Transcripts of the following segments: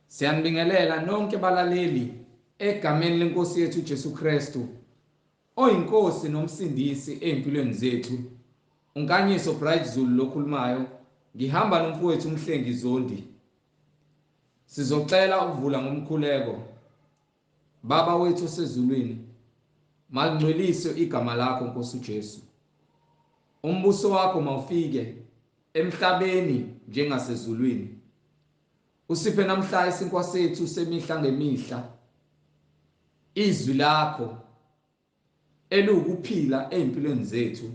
Siyanibingelela nonke balaleli egameni lenkosi yethu Jesu Kristu, oyinkosi nomsindisi empilweni zethu. Unkanyiso Bright Zulu lokhulumayo, ngihamba nomfowethu uMhlengi Zondi. Sizocela ukuvula ngomkhuleko. Baba wethu osezulwini, malingcweliswe igama lakho Nkosi uJesu. Umbuso wakho mawufike emhlabeni njengasezulwini. Usiphe namhla isinkwa sethu semihla ngemihla. Izwi lakho elukuphila ezimpilweni zethu,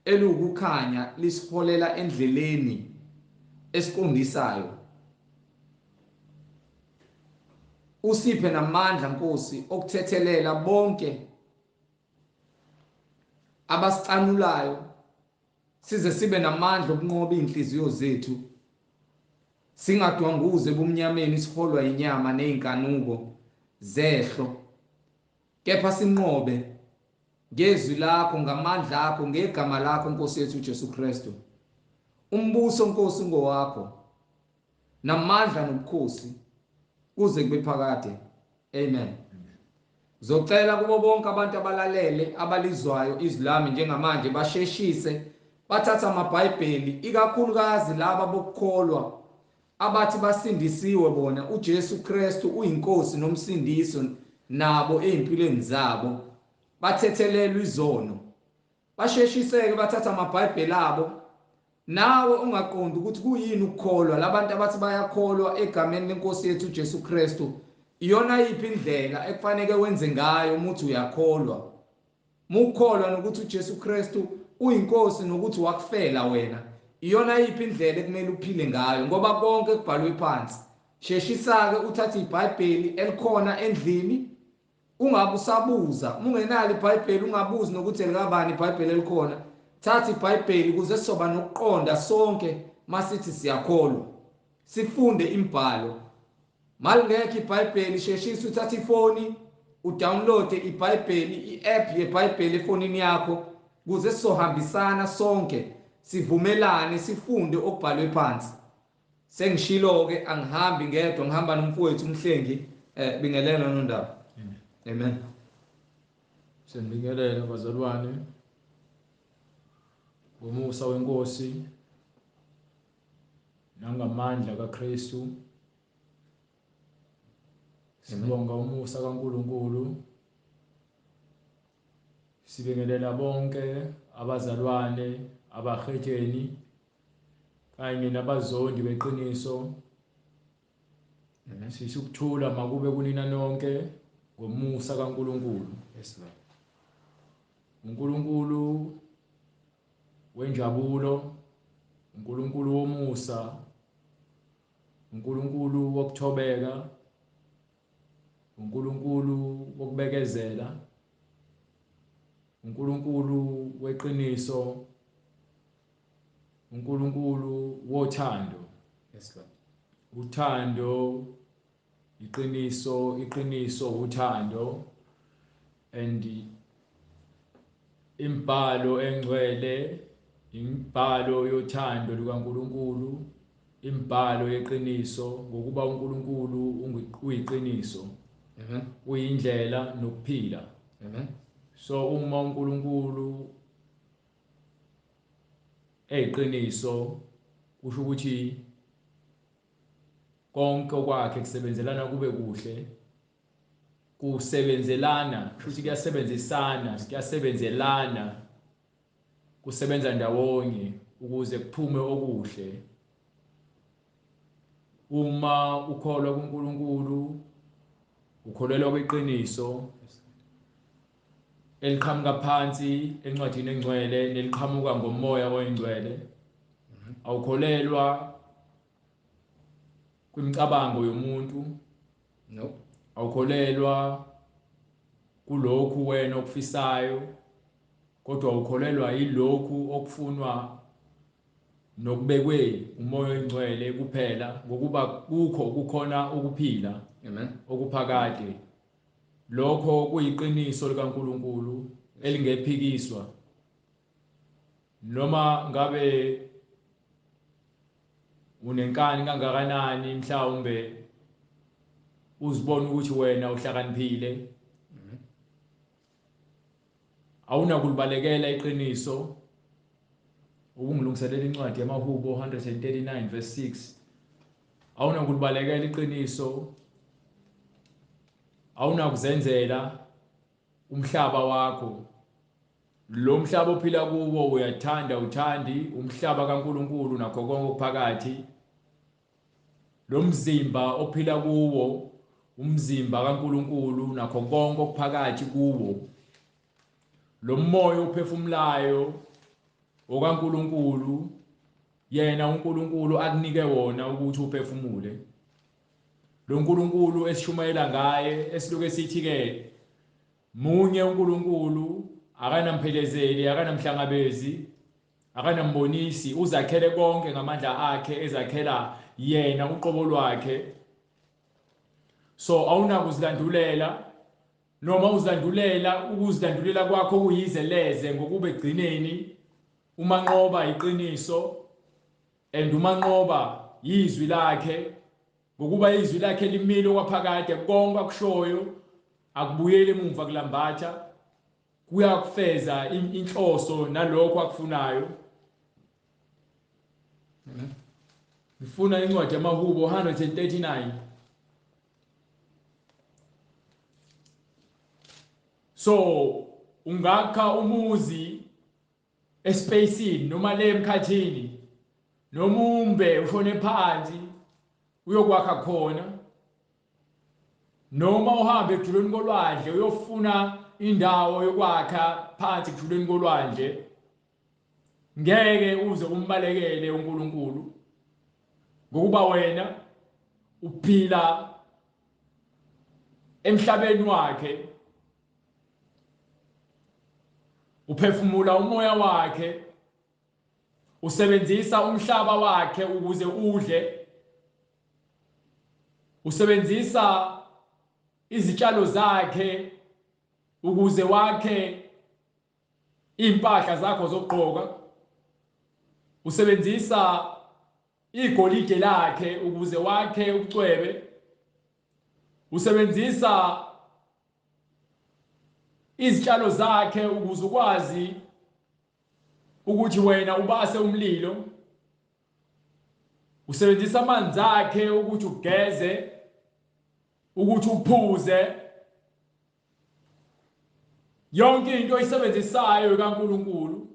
elukukhanya lisiholela endleleni esiqondisayo. Usiphe namandla Nkosi okuthethelela bonke abasicanulayo, size sibe namandla okunqoba inhliziyo zethu, singadwanguze ebumnyameni siholwa inyama nezinkanuko zehlo, kepha sinqobe ngezwi lakho, ngamandla akho, ngegama lakho Nkosi yethu Jesu Kristu. Umbuso Nkosi ngowakho, namandla nobukhosi kuze kube phakade. Amen. Ngizocela kubo bonke abantu abalalele abalizwayo izwi lami njengamanje basheshise bathatha amaBhayibheli, ikakhulukazi laba bokukholwa abathi basindisiwe bona, uJesu Kristu uyinkosi nomsindisi nabo ezimpilweni zabo, bathethelelwe izono. Basheshiseke bathatha amaBhayibheli abo. Nawe ungaqondi ukuthi kuyini ukukholwa, labantu abathi bayakholwa egameni lenkosi yethu Jesu Kristu, iyona yiphi indlela ekufanele wenze ngayo umuthi uyakholwa? Mukholwa nokuthi uJesu Kristu uyinkosi nokuthi wakufela wena, iyona yiphi indlela ekumele uphile ngayo? Ngoba konke kubhalwe phansi. Sheshisa-ke uthathe iBhayibheli elikhona endlini, ungabe usabuza. Mungenalo iBhayibheli ungabuzi nokuthi elikabani iBhayibheli elikhona. Thatha iBhayibheli ukuze sizoba nokuqonda sonke masithi siyakholwa, sifunde imibhalo. Malingekho iBhayibheli, sheshisa uthathe ifoni udownload iBhayibheli, i-app yeBhayibheli efonini yakho, ukuze sizohambisana sonke sivumelane sifunde okubhalwe phansi. Sengishilo ke, angihambi ngedwa, ngihamba nomfowethu uMhlengi. Bingelela nondaba. Amen. Siyabingelela bazalwane ngomusa wenkosi nangamandla kaKristu. Sibonga umusa kaNkuluNkulu. Sibingelela bonke abazalwane abahetsheni kanye nabazondi beqiniso. Sisho ukuthula makube kunina nonke ngomusa kaNkuluNkulu. Yes Lord. uNkulunkulu wenjabulo, uNkulunkulu womusa, uNkulunkulu wokuthobeka, uNkulunkulu wokubekezela, uNkulunkulu weqiniso, uNkulunkulu wothando. Yes Lord. Uthando, iqiniso, iqiniso uthando, and imbhalo engcwele, imbhalo yothando lukaNkuluNkulu, imbhalo yeqiniso, ngokuba uNkulunkulu uyiqiniso. Amen. Uyindlela nokuphila. Amen. So uma uNkulunkulu eyiqiniso, kusho ukuthi konke okwakhe kusebenzelana kube kuhle, kusebenzelana, kusho ukuthi kuyasebenzisana, kuyasebenzelana, kusebenza ndawonye ukuze kuphume okuhle. Uma ukholwa kuNkulunkulu, ukholelwa kwiqiniso eliqhamuka phansi encwadini engcwele neliqhamuka ngomoya oyingcwele. Awukholelwa kwimicabango yomuntu. No. Awukholelwa kulokhu wena okufisayo, kodwa ukholelwa yilokhu okufunwa nokubekwe umoya oyingcwele kuphela, ngokuba kukho kukhona ukuphila. Amen. Okuphakade. Lokho kuyiqiniso likaNkuluNkulu elingephikiswa. Noma ngabe unenkani kangakanani, mhlawumbe uzibona ukuthi wena uhlakaniphile. Awunakulibalekela iqiniso. Ubungilungiselela incwadi yamaHubo 139 verse 6. Awunakulibalekela iqiniso. Awunakuzenzela umhlaba wakho. Lo mhlaba ophila kuwo uyathanda uthandi, umhlaba kaNkuluNkulu nakho konke okuphakathi. Lo mzimba ophila kuwo, umzimba kaNkuluNkulu nakho konke okuphakathi kuwo. Lo moya ophefumulayo okaNkuluNkulu, yena uNkulunkulu akunike wona ukuthi uphefumule. Lo nkulunkulu esishumayela ngaye esiluke sithi ke munye uNkulunkulu, akanamphelezeleli, akanamhlangabezi, akanambonisi, uzakhele konke ngamandla akhe, ezakhela yena uqobo lwakhe. So awunakuzilandulela, noma uzilandulela, ukuzilandulela kwakho kuyize leze, ngokuba egcineni umanqoba iqiniso, and umanqoba izwi lakhe, ngokuba izwi lakhe limile okwaphakade, konke akushoyo akubuyeli emuva kulambatha, kuyakufeza inhloso nalokho akufunayo. Ngifuna incwadi yamaHubo 139. So ungakha umuzi espacini noma le emkhathini, noma umbe ushone phansi uyokwakha khona, noma uhambe ekujuleni kolwandle uyofuna indawo yokwakha phansi ekujuleni kolwandle, ngeke uze umbalekele uNkulunkulu, ngokuba wena uphila emhlabeni wakhe, uphefumula umoya wakhe, usebenzisa umhlaba wakhe ukuze udle, usebenzisa izitshalo zakhe ukuze wakhe impahla zakho zokugqoka, usebenzisa igolide lakhe ukuze wakhe ubucwebe, usebenzisa izitshalo zakhe ukuze ukwazi ukuthi wena ubase umlilo, usebenzisa amanzi akhe ukuthi ugeze, ukuthi uphuze. Yonke into oyisebenzisayo kaNkuluNkulu.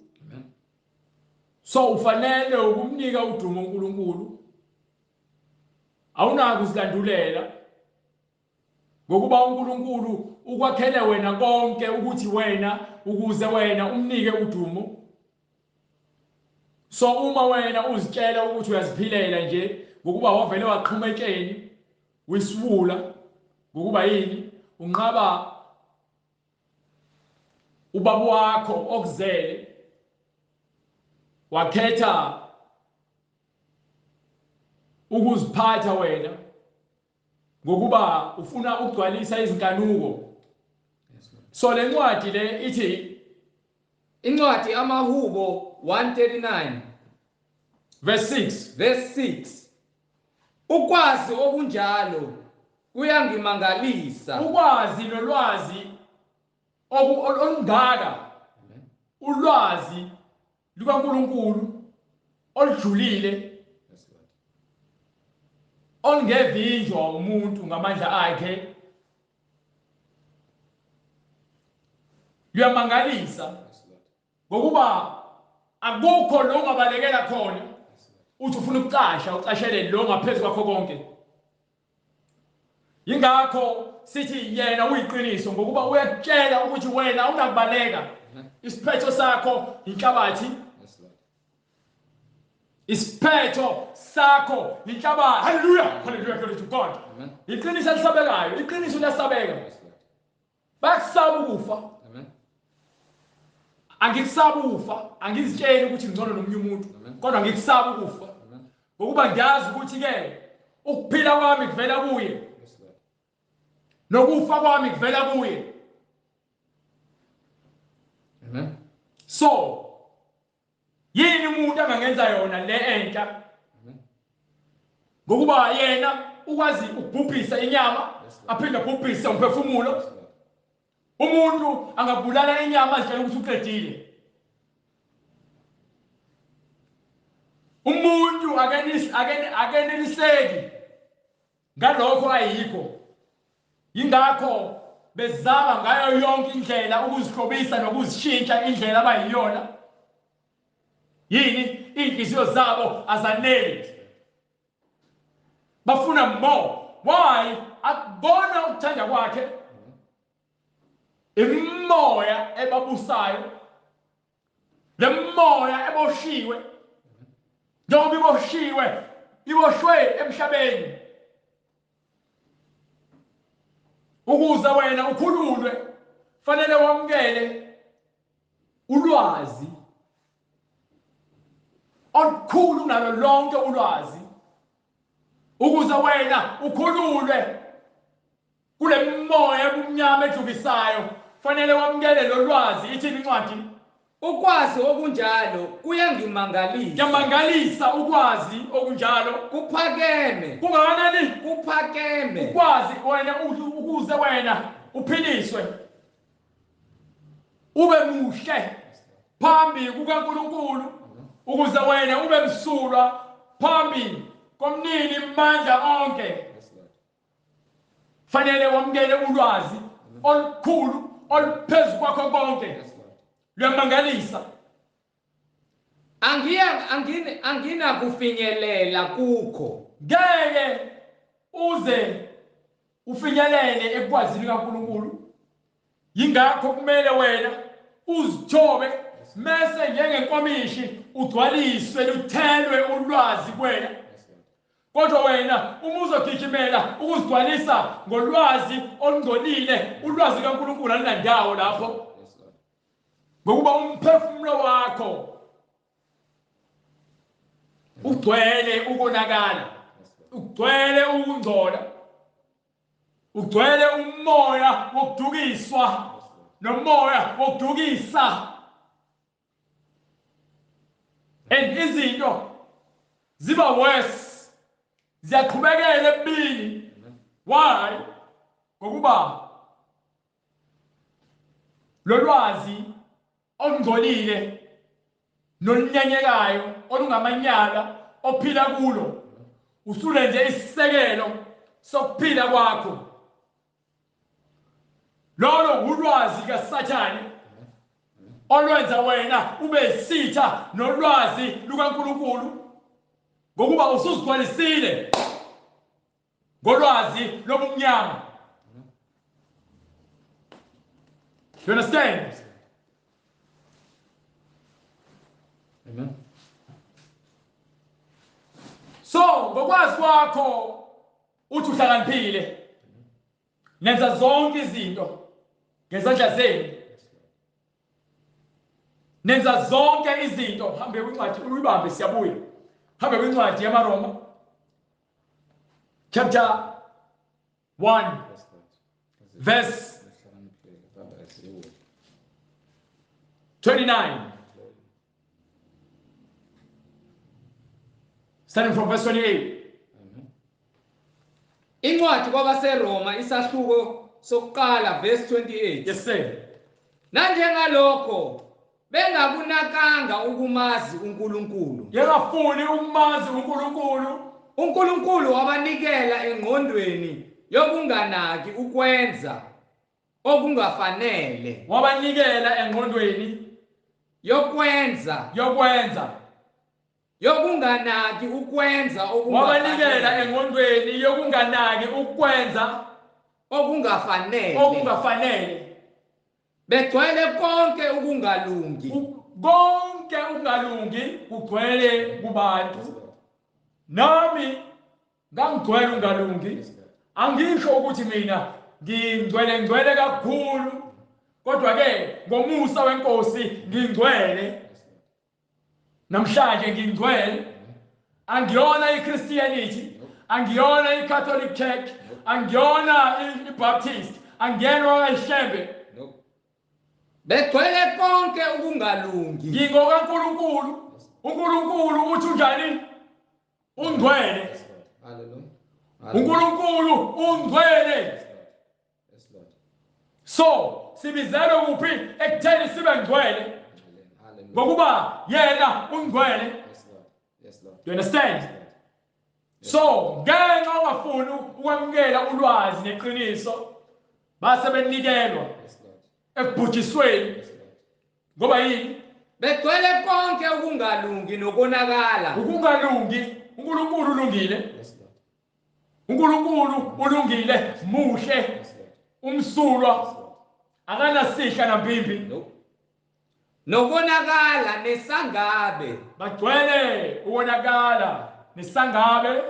So ufanele ukumnika udumo uNkulunkulu. Awunako uzilandulela, ngokuba uNkulunkulu ukwakhele wena konke ukuthi wena, ukuze wena umnike udumo. So uma wena uzitshela ukuthi uyaziphilela nje ngokuba wavele waxhuma etsheni wisiwula, ngokuba yini unqaba ubaba wakho okuzele, wakhetha ukuziphatha wena ngokuba ufuna ukugcwalisa izinkanuko. So le ncwadi le ithi incwadi amaHubo 139 verse 6. Verse 6. Ukwazi okunjalo kuyangimangalisa. Ukwazi nolwazi olungaka, ulwazi lukaNkuluNkulu olujulile olungevinjwa umuntu ngamandla akhe, luyamangalisa, ngokuba akukho lo ongabalekela khona uthi ufuna ukucasha, ucashele lo ngaphezulu kwakho konke. Yingakho sithi yena uyiqiniso, ngokuba uyakutshela ukuthi wena unakubaleka, isiphetho sakho inhlabathi, isiphetho sakho inhlabathi. Haleluya, haleluya, glory to God. Iqiniso elisabekayo, iqiniso liyasabeka. Bayakusaba ukufa. Angikusaba ukufa, angizitsheli ukuthi ngcono nomunye umuntu, kodwa ngikusaba ukufa, ngokuba ngiyazi ukuthi ke ukuphila kwami kuvela kuye, nokufa kwami kuvela kuye. Amen. So yini umuntu angangenza yona le entsha? Ngokuba yena ukwazi ukubhubhisa inyama. aphinde abhubhise umphefumulo. Umuntu angabulala inyama azitshela ukuthi uqedile. Umuntu akeneliseki ngalokho ayikho. Yingakho bezama ngayo yonke indlela ukuzihlobisa nokuzishintsha indlela abayiyona. Yini? Iy'nhliziyo zabo azaneli, bafuna more. Why? Akubona ukuthanda kwakhe, imoya ebabusayo, le moya eboshiwe, njengoba iboshiwe, iboshwe emhlabeni ukuze wena ukhululwe. Fanele wamukele ulwazi olukhulu kunalo lonke ulwazi, ukuze wena ukhululwe kule moya ebumnyama edlukisayo. Fanele wamukele lo lwazi. Ithini incwadi? Ukwazi okunjalo kuyangimangalisa. Kuyamangalisa ukwazi okunjalo. Kuphakeme. Kungakanani? Kuphakeme. Ukwazi wena, ukuze wena uphiliswe, ube muhle phambi kukaNkulunkulu, ukuze wena ube msulwa phambi komnini mandla onke. Fanele wamukele ulwazi olukhulu oluphezu kwakho konke. Luyamangalisa. Anginakufinyelela kukho. Ngeke uze ufinyelele ekwazini kaNkulunkulu. Yingakho kumele wena uzithobe, mese njengenkomishi ugcwaliswe, luthelwe ulwazi kuwena. Kodwa wena uma uzogijimela ukuzigcwalisa ngolwazi olungcolile, ulwazi kaNkulunkulu alunandawo lapho, ngokuba umphefumulo wakho ugcwele ukonakala, ugcwele ukungcola, ugcwele umoya wokudukiswa nomoya wokudukisa. And izinto ziba worse, ziyaqhubekela ebubini. Why? Ngokuba lolwazi olungcolile nolunyanyekayo olungamanyala ophila kulo usulenze isisekelo sokuphila kwakho. Lolo ulwazi kaSathane olwenza wena ube isitha nolwazi lukaNkulunkulu, ngokuba usuzigcwalisile ngolwazi lobumnyama. You understand? Amen. So ngokwazi kwakho uthi uhlakaniphile, nenza zonke izinto ngezandla zenu, nenza zonke izinto. Hambe kwincwadi uyibambe, siyabuya. Hambe kwincwadi yamaRoma chapter 1 verse 29, starting from verse 28. Incwadi kwabaseRoma isahluko sokuqala verse 28. Yes sir. Nanjengalokho bengakunakanga ukumazi uNkulunkulu, Bengafuni ukumazi uNkulunkulu, uNkulunkulu wabanikela engqondweni yokunganaki ukwenza okungafanele. Wabanikela engqondweni yokwenza yokwenza yokunganaki ukwenza wabanikela okungafanele. Engqondweni yokunganaki ukwenza okungafanele. Okungafanele. Begcwele konke ukungalungi. Konke ukungalungi kugcwele kubantu. Nami ngangigcwele ungalungi. Angisho ukuthi mina ngingcwele ngcwele kakhulu, kodwa ke ngomusa wenkosi ngingcwele. Namhlanje ngingcwele. Angiyona iChristianity, angiyona iCatholic Church, angiyona iBaptist, angiyena iShembe. Begcwele konke ukungalungi. NgingokaNkulunkulu. uNkulunkulu uthi unjani? Ungcwele. Hallelujah. uNkulunkulu ungcwele. So sibizelwe kuphi ekutheni sibe ngcwele, ngokuba yena ungcwele. You understand? So ngenxa ungafuni ukwamukela ulwazi neqiniso, base benikelwa ekubhujisweni. Ngoba yini? Begcwele konke ukungalungi nokonakala. Ukungalungi. uNkulunkulu ulungile. uNkulunkulu ulungile, muhle, umsulwa, akanasihla nambimbi. Nokonakala nesangabe. Bagcwele ukonakala nesangabe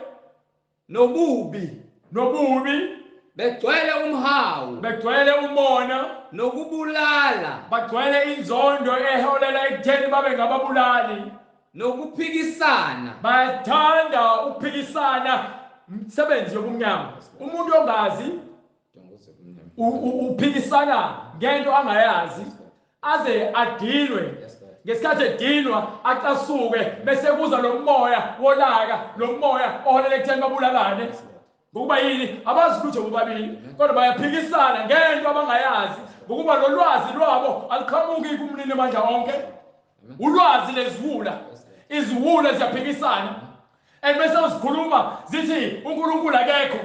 nobubi. Nobubi. Begcwele umhawu. Begcwele umona nokubulala. Bagcwele inzondo eholela ekutheni babe ngababulali. Nokuphikisana. Bayathanda ukuphikisana, umsebenzi yobumnyama. Umuntu ongazi uphikisana ngento angayazi, aze adinwe. Ngesikhathi edinwa acasuke, bese kuza lo moya wolaka, lo moya oholela ekutheni babulalane. Ngokuba yini? Abazi lutho bobabili, kodwa bayaphikisana ngento abangayazi, ngokuba lo lwazi lwabo aluqhamuki kumnini amandla onke. Ulwazi leziwula, iziwula ziyaphikisana, and bese uzikhuluma zithi uNkulunkulu akekho.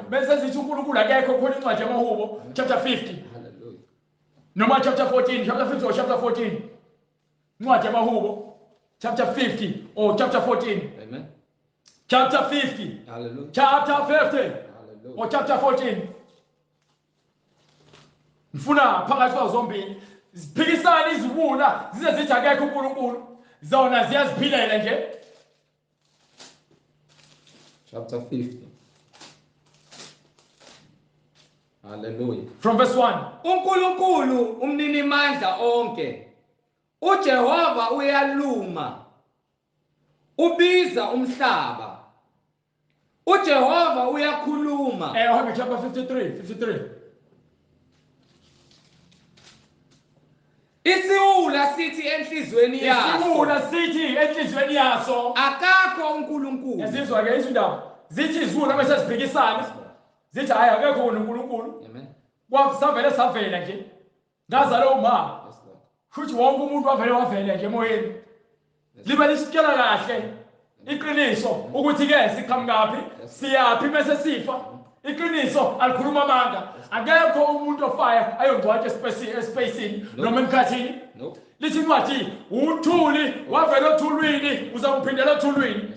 Bese zithi uNkulunkulu akekho. Khona incwadi yamaHubo chapter 50 noma chapter 14, chapter 50 or chapter 14. Incwadi yamaHubo chapter 50 or chapter 14. Amen. Chapter 50. Hallelujah. Chapter 50. Hallelujah. Or chapter 14. Mfuna phakathi kwazo zombili ziphikisana iziwula, zize zithi akekho uNkulunkulu, zona ziyaziphilela nje. Chapter 50. Hallelujah. From verse 1. uNkulunkulu umninimandla onke, uJehova uyaluma, ubiza umhlaba. uJehova uyakhuluma. Chapter 53, 53. Isiwula sithi enhlizweni yaso. Isiwula sithi enhlizweni yaso. Akakho uNkulunkulu. Ezizwa ke izindaba. Zithi iziwula bese ziphikisana. Zithi hayi akekho uNkulunkulu. Amen. Kwasavele savela nje. Ngazalo uma. Futhi wonke umuntu wavele wavela nje emoyeni. Libe lisitshela kahle iqiniso ukuthi ke siqhamukaphi, siyaphi bese sifa. Iqiniso alikhuluma amanga. Akekho umuntu ofaya ayongcwatshwa espacini noma emkhathini. Lithi incwadi uthuli wavela othulwini uzakuphindela othulwini.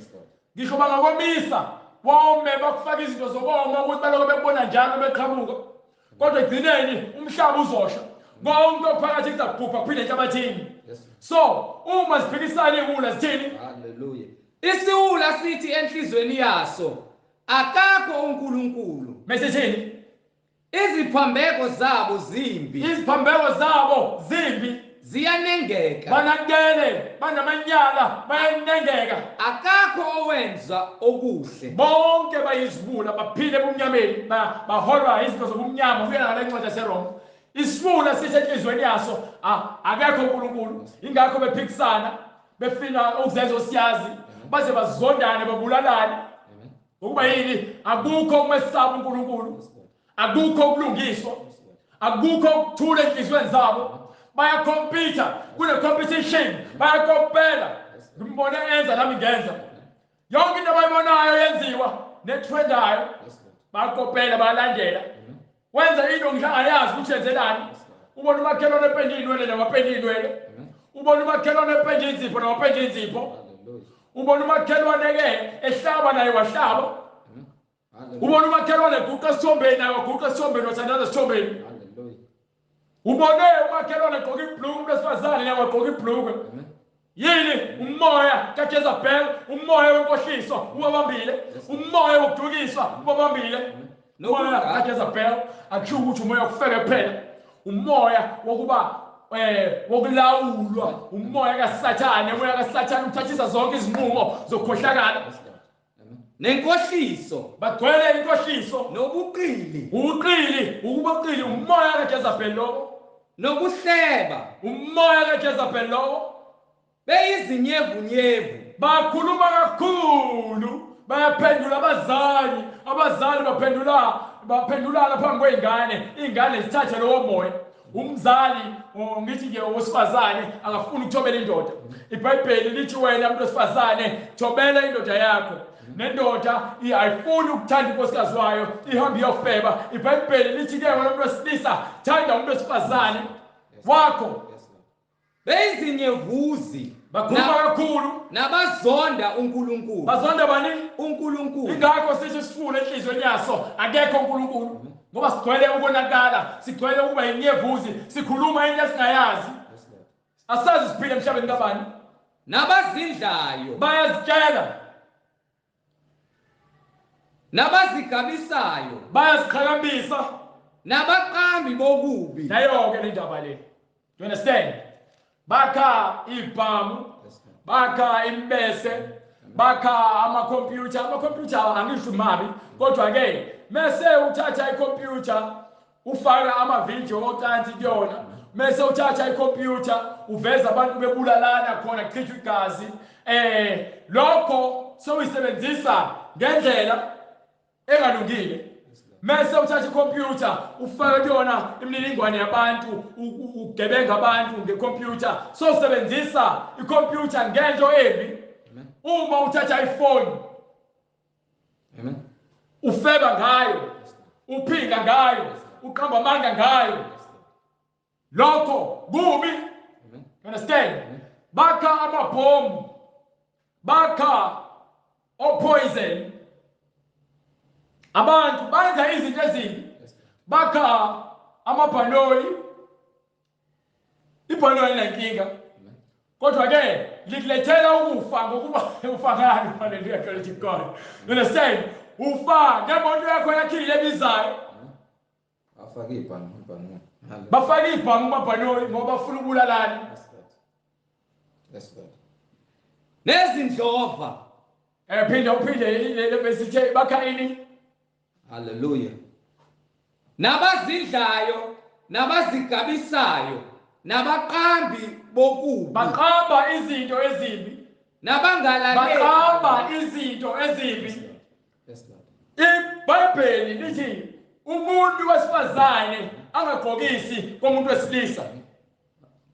Ngisho bangakomisa wome bakufaka izinto zokoma ukuthi baloko bekubona njalo beqhamuka, kodwa egcineni umhlaba uzosha konke okuphakathi kuzakubhubha kuphinde enhlabathini. So uma siphikisana iwula sithini? Hallelujah. Isiwula sithi enhlizweni yaso akakho uNkulunkulu. Bese sithini? Iziphambeko zabo zimbi. Iziphambeko zabo zimbi. Ziyanengeka. Banakele, banamanyala, bayanengeka. Akakho owenza okuhle. Bonke bayiziwula, baphile ebumnyameni, baholwa izinto zobumnyama. Kuya ngale ncwadi yaseRoma. Isiwula sisenhlizweni yaso akekho uNkulunkulu. Ingakho bephikisana, befina ukuzenza osiyazi, baze bazondane, babulalane. Ngokuba yini? Akukho ukumesaba uNkulunkulu, akukho ukulungiswa, akukho ukuthula enhliziyweni zabo. Bayakhompyutha, kune-competition, bayakopela. Ngimbone enza nami ngenza. Yonke into abayibonayo yenziwa netrendayo, bayakopela, bayalandela. Wenza into ngisho angayazi ukuthi yenzelani. Ubona umakhelwane epende inwele nawapende inwele. Ubona umakhelwane epende inzipho nawapende inzipho. Ubona umakhelwane-ke ehlaba naye wahlaba. Ubona umakhelwane eguqa esithombeni naye waguqa esithombeni, wathandaza esithombeni. Ubone umakhelwane egqoka ibhluku, umuntu wesifazane naye wagqoka ibhluku. Yini? Umoya kaJezebel, umoya wenkohliso ubabambile, umoya wokudukiswa ubabambile. Umoya kaJezebel akusho ukuthi umoya wokufebe kuphela, umoya wokuba wokulawulwa, umoya kaSathane. Umoya kaSathane uthathisa zonke izinqumo zokukhohlakala nenkohliso. Bagcwele inkohliso nobuqili. Ubuqili, ukubuqili, umoya kaJezebel lowo. Nokuhleba, umoya kaJezebel lowo. Beyizinyevunyevu. Bakhuluma kakhulu, bayaphendula abazali, abazali baphendulana phambi kwey'ngane, iy'ngane zithathe lowo moya. Umzali ngithi nje owesifazane akafuni ukuthobela indoda. IBhayibheli lithi wena muntu wesifazane thobela indoda yakho. Nendoda ayifuni ukuthanda unkosikazi wayo, ihamba iyofeba. IBhayibheli lithi ke wena muntu wesilisa thanda umuntu wesifazane wakho. Beyizinyevuzi bakhuluma kakhulu nabazonda uNkulunkulu. Bazonda bani? uNkulunkulu. Ingakho sithi sifune enhliziyweni yaso akekho uNkulunkulu, ngoba sigcwele ukonakala, sigcwele ukuba inyevuzi, sikhuluma into esingayazi. Asazi siphile emhlabeni kabani. Nabazindlayo bayazitshela, nabazigabisayo bayaziqhakambisa, nabaqambi bokubi. Nayo-ke le ndaba le. Do you understand? Bakha ibhamu, bakha imbese, bakha amakhompyutha. Amakhompyutha angisho mabi, kodwa-ke mese uthatha ikhompyutha ufaka amavidiyo ocansi kuyona, mese uthatha ikhompyutha uveza abantu bebulalana khona, kuchithwa igazi. Lokho sewuyisebenzisa ngendlela engalungile. Mese uthatha ikhompyutha ufake kuyona imininingwane yabantu, ugebenga abantu ngekhompyutha, sosebenzisa ikhompyutha ngento embi. Uma uthatha ifoni, amen, ufeba ngayo, uphinga ngayo, uqamba amanga ngayo, lokho kubi. Understand? Bakha amabhomu, bakha opoison, abantu benza izinto ezimbi, bakha amabhanoyi. Ibhanoyi linenkinga, kodwa-ke likulethela ukufa, ngokuba ufa ngani? Hallelujah, glory to God. You understand? Ufa ngemoto yakho yakhile ebizayo. Bafake ibhanoyi. Bafake ibhamu kumabhanoyi ngoba bafuna ukubulalana. Yes Lord. Nezindlova. Phinde uphinde le verse ithe bakha ini? Hallelujah. Nabazidlayo, nabazigabisayo, nabaqambi bokubi. Baqamba izinto ezimbi. Nabangalaleli. Baqamba izinto ezimbi. Yes Lord. IBhayibheli lithi umuntu wesifazane angagqokisi komuntu wesilisa,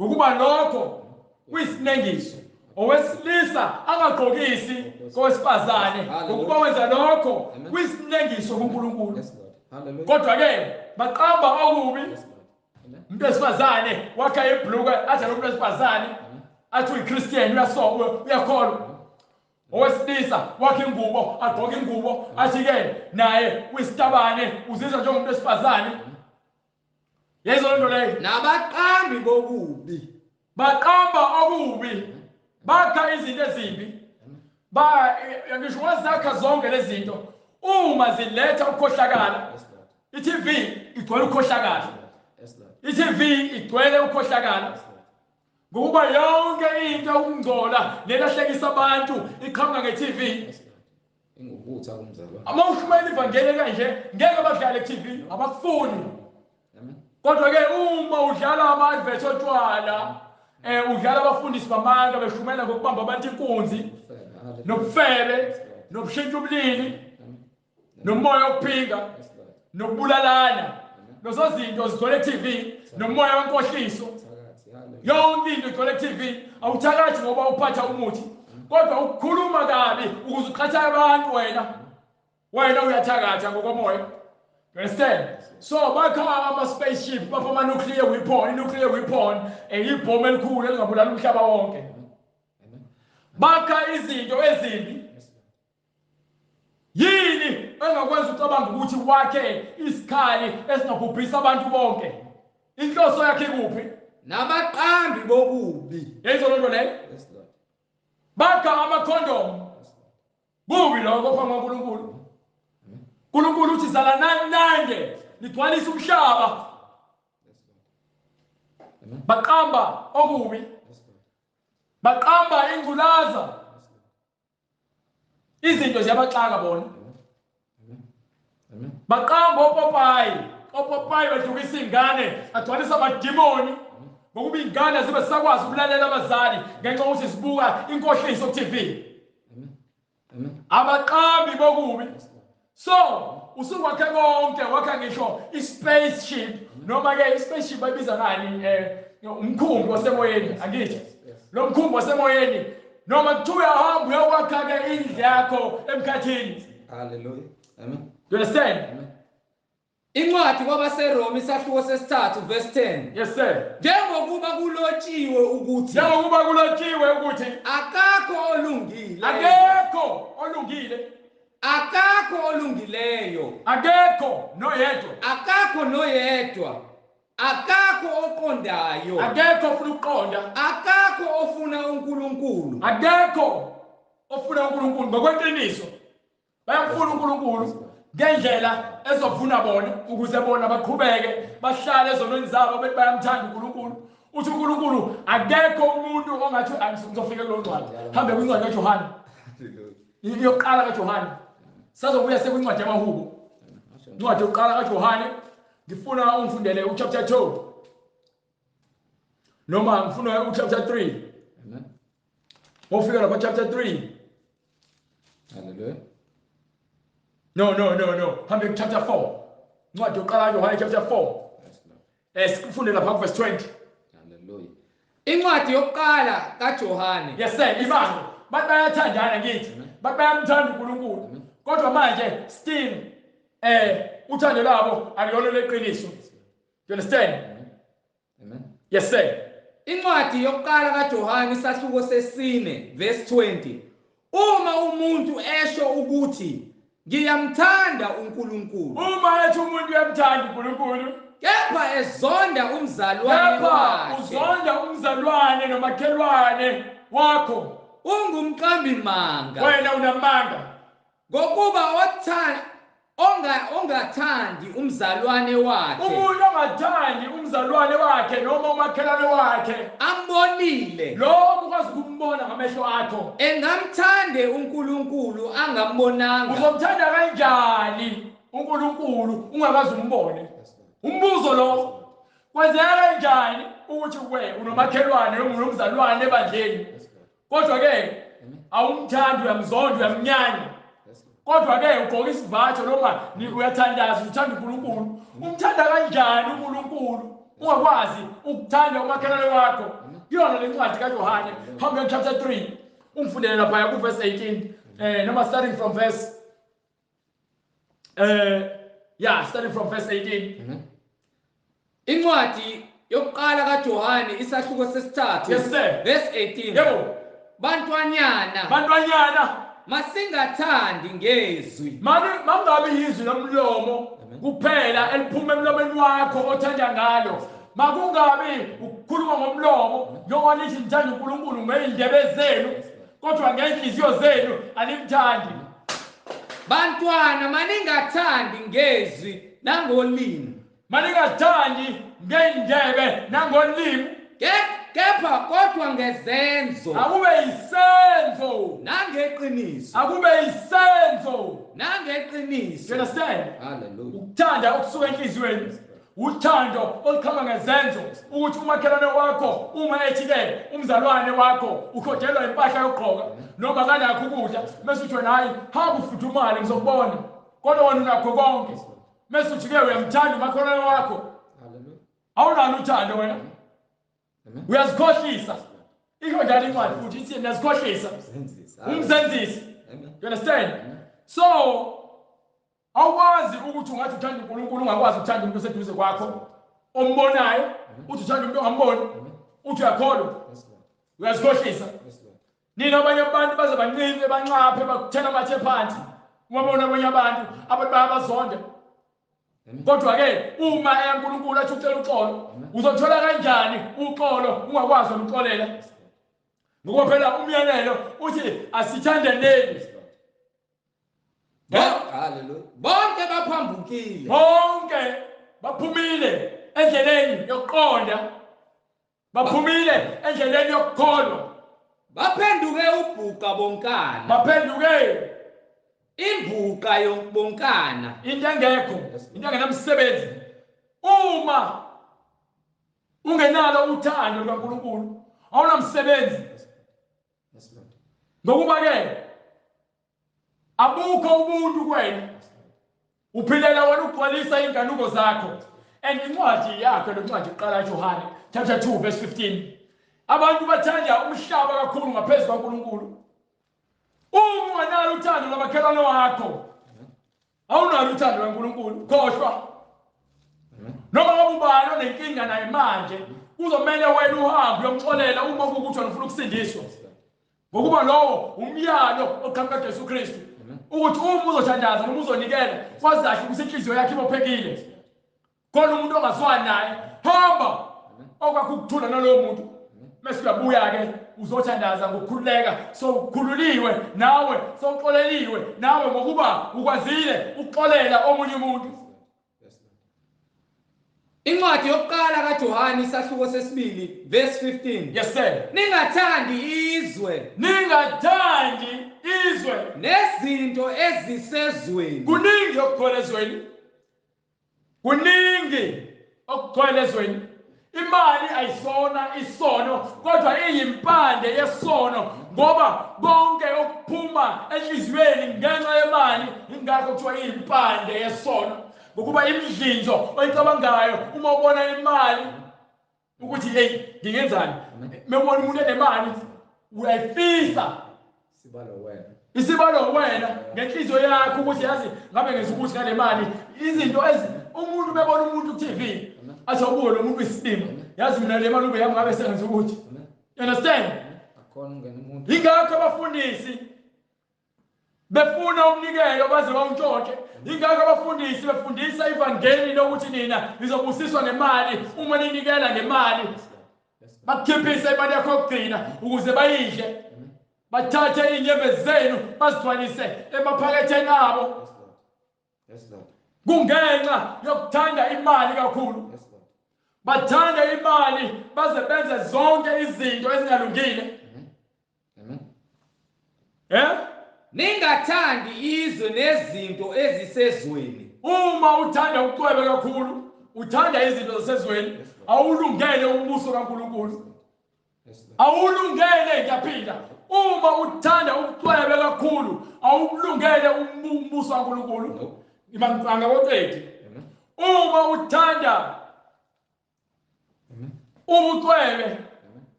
ngokuba lokho kuyisinengiso. Owesilisa angagqokisi kowesifazane, ngokuba wenza lokho kuyisinengiso kuNkulunkulu. Kodwa-ke baqamba okubi. Umuntu wesifazane wakha ibhluke athi lo muntu wesifazane athi uyiChristian, uyakholwa. Owesilisa wakhe ingubo, agqoke ingubo, athi-ke naye uyisitabane, uzizwa njengomuntu wesifazane. Yezo loo nto leyo. Nabaqambi bokubi. Baqamba okubi, bakha izinto ezimbi. Ngisho wazakha zonke lezi zinto uma ziletha ukukhohlakala. I-TV igcwele ukukhohlakala. I-TV igcwele ukukhohlakala. Ngokuba yonke into ukungcola nelahlekisa abantu iqhamuka nge-TV. Ingubutha kumzalwane. Uma ushumayela ivangeli kanje ngeke badlale ku-TV, abakufuni. Kodwa-ke uma udlala ama-advert otshwala, udlala abafundisi bamanga beshumela ngokubamba abantu inkunzi, nobufebe, nobushintsha ubulili, nomoya wokuphinga, nokubulalana. Lezo zinto zigcwele ku-TV, nomoya wenkohliso. Yonke into igcwele ku-TV. Awuthakathi ngoba uphatha umuthi, kodwa ukukhuluma kabi ukuze uqhathe abantu, wena uyathakatha ngokomoya. You understand? So bakha ama-spaceship, bapha ama-nuclear weapon, i-nuclear weapon ibhomu elikhulu elingabulala umhlaba wonke. Bakha izinto ezimbi. Yini engakwenza ucabanga ukuthi wakhe isikhali esingabhubhisa abantu bonke? Inhloso yakhe ikuphi? Nabaqambi bokubi. Yezo loo nto leyo. Bakha amakhondomu. Kubi lokho phambi kwaNkulunkulu. uNkulunkulu uthi zalanani nande, nigcwalise umhlaba. Baqamba okubi. Baqamba ingculaza. Izinto ziyabaxaka bona. Baqamba opopayi. Opopayi badlukisa iy'ngane, agcwalisa amadimoni. Ngokuba iy'ngane zibe zisakwazi ukulalela abazali ngenxa yokuthi zibuka inkohliso ku-TV. Abaqambi bokubi. So usukwakhe konke, wakha ngisho i-spaceship, noma ke i-spaceship bayibiza ngani, umkhumbi wasemoyeni, angithi lo mkhumbi wasemoyeni, noma kuthiwa uyahamba uyawakha ke indlu yakho emkhathini. Hallelujah. Amen. You understand? Amen. Incwadi kwabaseRoma isahluko sesithathu verse 10. Yes sir. Njengokuba kulotshiwe ukuthi, njengokuba kulotshiwe ukuthi akakho olungile, akekho olungile, akakho olungileyo, akekho noyedwa, akakho noyedwa, akakho oqondayo, akekho ofuna ukuqonda, akakho ofuna uNkulunkulu, akekho ofuna uNkulunkulu ngokweqiniso. Bayamfuna uNkulunkulu ngendlela ezovuna bona, ukuze bona baqhubeke bahlale ezonweni zabo bethi bayamthanda uNkulunkulu. Uthi uNkulunkulu akekho umuntu ongathi ngizofika kulo ncwadi. Hambe kwincwadi kaJohane, iyoqala kaJohane, sazobuya sekwincwadi yamaHubo. Incwadi yokuqala kaJohane, ngifuna ungifundele uchapter 2 noma ngifuna uchapter 3. Amen. Ngofika lapha chapter 3. Hallelujah. No. Hambe ku chapter 4. Incwadi yokuqala kaJohane chapter 4. Sifunde lapha ku verse 20. Hallelujah. Incwadi yokuqala kaJohane. Yes sir, ibanga. Bathi bayathandana ngithi. Bathi bayamthanda uNkulunkulu. Kodwa manje still uthando lwabo akulona leqiniso. You understand? Amen. Yes sir. Incwadi yokuqala kaJohane isahluko sesine verse 20. Uma umuntu esho ukuthi ngiyamthanda uNkulunkulu, uma ethi umuntu uyamthanda uNkulunkulu, kepha ezonda umzalwane wakhe, uzonda umzalwane nomakhelwane wakho, ungumqambi manga, wena unamanga. Ngokuba ongathandi umzalwane wakhe, umuntu ongathandi umzalwane wakhe noma umakhelwane wakhe, ambonile lo ukwazi ukumbona ngamehlo akho, engamthande uNkulunkulu angambonanga. Uzomthanda kanjani uNkulunkulu ungakaze umbone? Umbuzo lo, kwenzeka kanjani ukuthi we unomakhelwane noma unomzalwane ebandleni, kodwa ke awumthandi, uyamzonda, uyamnyanya, kodwa ke ugqoka isivatho noma uyathandaza uthanda uNkulunkulu. Umthanda kanjani uNkulunkulu ungakwazi ukuthanda umakhelwane wakho? Kuyona le ncwadi kaJohane, hambe chapter 3, ungifundele lapha ku verse 18, noma starting from verse starting from verse 18. Incwadi yokuqala kaJohane isahluko sesithathu, yes sir, verse 18. Yebo. Bantwanyana, masingathandi ngezwi, mangabe yizwi lomlomo kuphela eliphuma emlomeni wakho othanda ngalo, makungabi ukukhuluma ngomlomo njengoba nithi nithanda uNkulunkulu ngey'ndebe zenu, kodwa ngey'nhliziyo zenu animthandi. Bantwana, maningathandi ngezwi nangolimi, maningathandi ngey'ndebe nangolimi, kepha kodwa ngezenzo. Akube isenzo nangeqiniso, akube isenzo nangeqiniso. You understand? Hallelujah. Ukuthanda okusuka enhliziyweni, uthando oluqhamuka ngezenzo, ukuthi umakhelwane wakho uma ethi ke umzalwane wakho ukhodelwa impahla yokugqoka noma kanakho ukudla, mase uthi wena hayi hamba ufudumale ngizokubona, kodwa wena unakho konke, mase uthi ke uyamthanda umakhelwane wakho. Awunalo uthando wena, uyazikhohlisa. Ikho njalo incwadi futhi ithi niyazikhohlisa, umzenzisi. You understand? So awukwazi ukuthi ungathi uthanda uNkulunkulu ungakwazi ukuthanda umuntu oseduze kwakho ombonayo, uthi uthanda umuntu ongamboni, uthi uyakholwa, uyazikhohlisa. Nina abanye abantu baze bancince banxaphe bakuthela amathe phansi ubabona abanye abantu, abantu bayabazonda. Kodwa ke uma eyaNkulunkulu athi ucela uxolo, uzothola kanjani uxolo ungakwazi ukuxolela? Ngokuba phela umyalelo uthi asithandaneni. Hallelujah. Bonke baphambukile, bonke baphumile endleleni yokuqonda, baphumile endleleni yokukholwa, baphenduke ubhuqa bonkana, baphenduke imbuqa yobonkana, into engekho, into engenamsebenzi. Uma ungenalo uthando lukaNkulunkulu awunamsebenzi. Ngokuba ke Abukho ubuntu kwena. Uphilela wena ukugcwalisa inkanuko zakho. And incwadi yakhe lo ncwadi iqala Johane chapter 2 verse 15. Abantu bathanda umhlaba kakhulu ngaphezulu kaNkulunkulu. Uma unganalo uthando lwamakhelwane wakho, awunalo uthando lwaNkulunkulu, khohlwa. Noma ngabe ubani onenkinga naye manje, kuzomele wena uhambe uyomxolela uma kuwukuthi wena ufuna ukusindiswa. Ngokuba lowo umyalo oqhamuka Jesu Kristu ukuthi uma uzothandaza noma uzonikela kwazi kahle ukuthi inhliziyo yakhe ibophekile. Khona umuntu ongazwani naye, hamba okwakho ukuthula nalowo muntu. Mase uyabuya ke uzothandaza ngokukhululeka, sowukhululiwe nawe, sowuxoleliwe nawe ngokuba ukwazile ukuxolela omunye umuntu. Incwadi yokuqala kaJohane isahluko sesibili verse 15. Yes sir. Ningathandi izwe. Ningathandi izwe nezinto ezisezweni. Kuningi okugcwele ezweni. Kuningi okugcwele ezweni. Imali ayisona isono kodwa iyimpande yesono ngoba konke okuphuma enhliziyweni ngenxa yemali ingakho kuthiwa iyimpande yesono. Ngokuba imidlinzo oyicabangayo uma ubona imali ukuthi hey ngingenzani, mebona umuntu enemali uyayifisa sibalo wena, isibalo wena ngenhliziyo yakho ukuthi yazi ngabe ngenza ukuthi ngale mali izinto ezi umuntu bebona umuntu ku TV athi awubuke lo muntu isilima, yazi mina le mali ube yami ngabe sengenza ukuthi, you understand? Akhona ungena umuntu. Ingakho abafundisi befuna umnikelo baze bawuntshontshe. Ingakho abafundisi befundisa ivangeli lokuthi nina nizobusiswa ngemali uma ninikela ngemali. Bakukhiphise imali yakho yokugcina ukuze bayidle, bathathe iy'nyembezi zenu bazigcwalise emaphaketheni abo. Kungenxa yokuthanda imali kakhulu. Bathanda imali baze benze zonke izinto ezingalungile. Ningathandi izwe nezinto ezisezweni. Uma uthanda ucwebe kakhulu, uthanda izinto zasezweni, awulungele umbuso kaNkulunkulu. Awulungele, ngiyaphinda. Uma uthanda ucwebe kakhulu, awulungele umbuso kaNkulunkulu. Angakocedi. Uma uthanda ubucwebe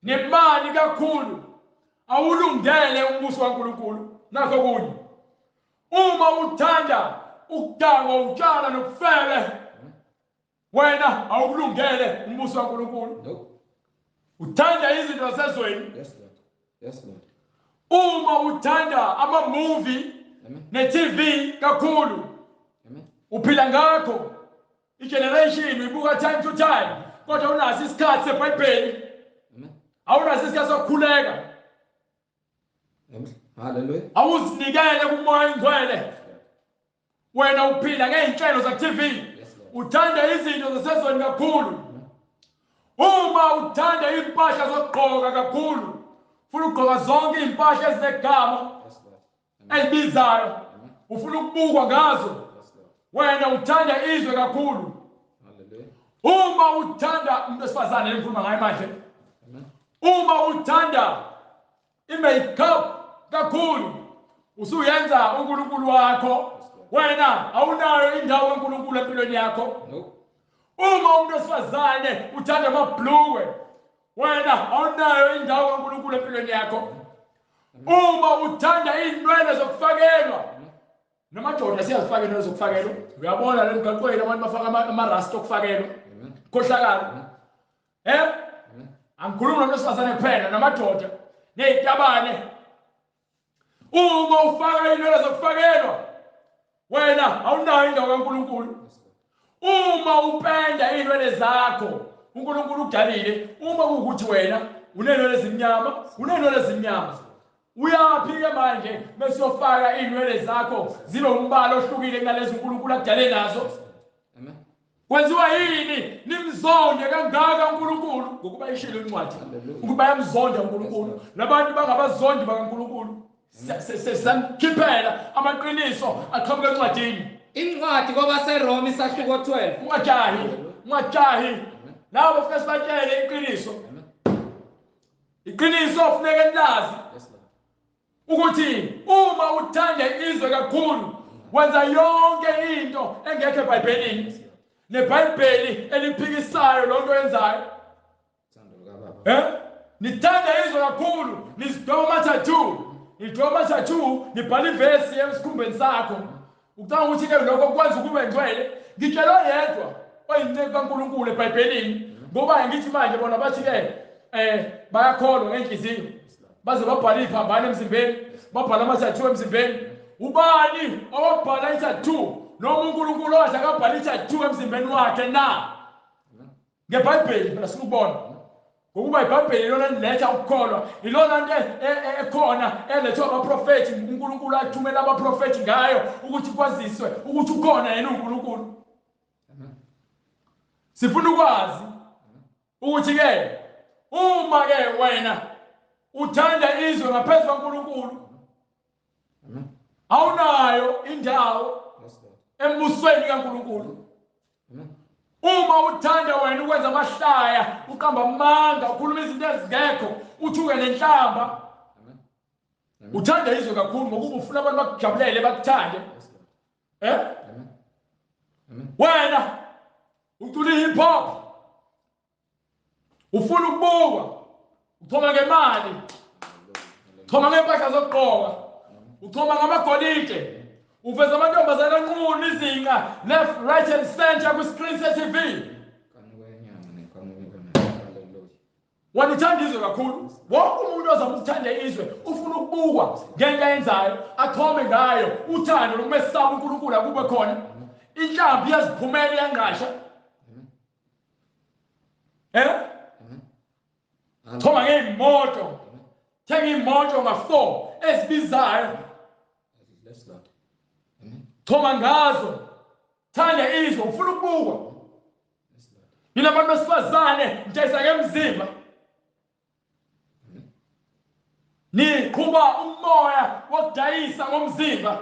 nemali kakhulu, awulungele umbuso kaNkulunkulu. Nakho kunye. Uma uthanda ukudakwa, utshala nokufebe, wena awukulungele umbuso kaNkulunkulu. Uthanda izinto zasezweni. Yes Lord. Yes Lord. Uma uthanda ama-movie ne-TV kakhulu, uphila ngakho. I-generation uyibuka time to time, kodwa unaso isikhathi seBhayibheli. Awunaso isikhathi sokukhuleka. Hallelujah. Awuzinikele kuMoya oNgcwele. Wena uphila ngey'nhlelo za-TV. Uthanda izinto zasezweni kakhulu. Uma uthanda iy'mpahla zokugqoka kakhulu, ufuna ukugqoka zonke iy'mpahla ezinegama ezibizayo, ufuna ukubukwa ngazo. Wena uthanda izwe kakhulu. Uma uthanda umuntu wesifazane engikhuluma ngaye manje, uma uthanda i-makeup kakhulu, usuyenza uNkulunkulu wakho. Wena awunayo indawo kaNkulunkulu empilweni yakho. Uma umuntu wesifazane uthanda amabhluwe, wena awunayo indawo kaNkulunkulu empilweni yakho. Uma uthanda iy'nwele zokufakelwa, namadoda siyazifaka iy'nwele zokufakelwa. Uyabona le mgaqweni abantu bafaka amarasta okufakelwa, khohlakala. Angikhulumi nomuntu wesifazane kuphela, namadoda ney'tabane. Uma ufaka iy'nwele zokufakelwa, wena awunayo indawo kaNkulunkulu. Uma upenda iy'nwele zakho, uNkulunkulu ukudalile. Uma kuwukuthi wena uney'nwele ezimnyama, uney'nwele ezimnyama, uyaphi-ke manje bese uyofaka iy'nwele zakho zibe umbala ohlukile kunalezi uNkulunkulu akudale nazo? Kwenziwa yini nimzonde kangaka uNkulunkulu? Ngokuba ishilo incwadi ukuba bayamzonda uNkulunkulu. Labantu bangabazondi bakaNkulunkulu. Samkhiphela amaqiniso aqhamuka encwadini. Incwadi kwabaseRoma isahluko 12. Ungajahi, ungajahi. Labo kufanele sibatshele iqiniso. Iqiniso kufuneka nilazi. Ukuthi uma uthanda izwe kakhulu wenza yonke into engekho eBhayibhelini. NeBhayibheli eliphikisayo lonto oyenzayo. Nithanda izwe kakhulu, nizidweba ama-tattoo. Nidweba ama-tattoo, nibhala ivesi esikhumbeni sakho. Ucabanga ukuthi ke lokho kwenza ukube ngcwele. Ngitshelwa yedwa oyinceku kaNkulunkulu eBhayibhelini. Ngoba ngithi manje bona bathi ke bayakholwa ngenhliziyo. Baze babhala iphambano emzimbeni, babhala ama-tattoo emzimbeni. Ubani owabhala i-tattoo? Noma uNkulunkulu wathi akabhala i-tattoo emzimbeni wakhe na? NgeBhayibheli phela sikubona. Ngokuba iBhayibheli ilona eliletha ukukholwa, ilona nto ekhona elethwa abaprofethi, uNkulunkulu athumela abaprofethi ngayo ukuthi kwaziswe ukuthi ukhona yena uNkulunkulu. Sifuna ukwazi ukuthi ke uma ke wena uthanda izwe ngaphezu kwaNkulunkulu, awunayo indawo embusweni kaNkulunkulu. Uma uthanda wena ukwenza amahlaya, uqamba amanga, ukhuluma izinto ezingekho, uthuke nenhlamba, uthanda izwe kakhulu ngokuba ufuna abantu bakujabulele, bakuthande. Wena ucula i-hip hop, ufuna ukubukwa, uchoma ngemali, uchoma ngempahla zokugqoka, uchoma ngamagolide, uveza amantombazane anqunu izinqa left, right and center kwi-screen se-TV. Wanithanda izwe kakhulu. Wonke umuntu ozama ukuthanda izwe ufuna ukubukwa ngento ayenzayo, achome ngayo. Uthando lokumesaba uNkulunkulu akube khona. Inhlambi iyaziphumela, iyangqasha. Choma ngey'moto, thenga iy'moto nga-4 ezibizayo. Choma ngazo, thanda izwe, ufuna ukubukwa. Nina bantu besifazane nitshayisa ngemzimba, niqhuba umoya wokudayisa ngomzimba.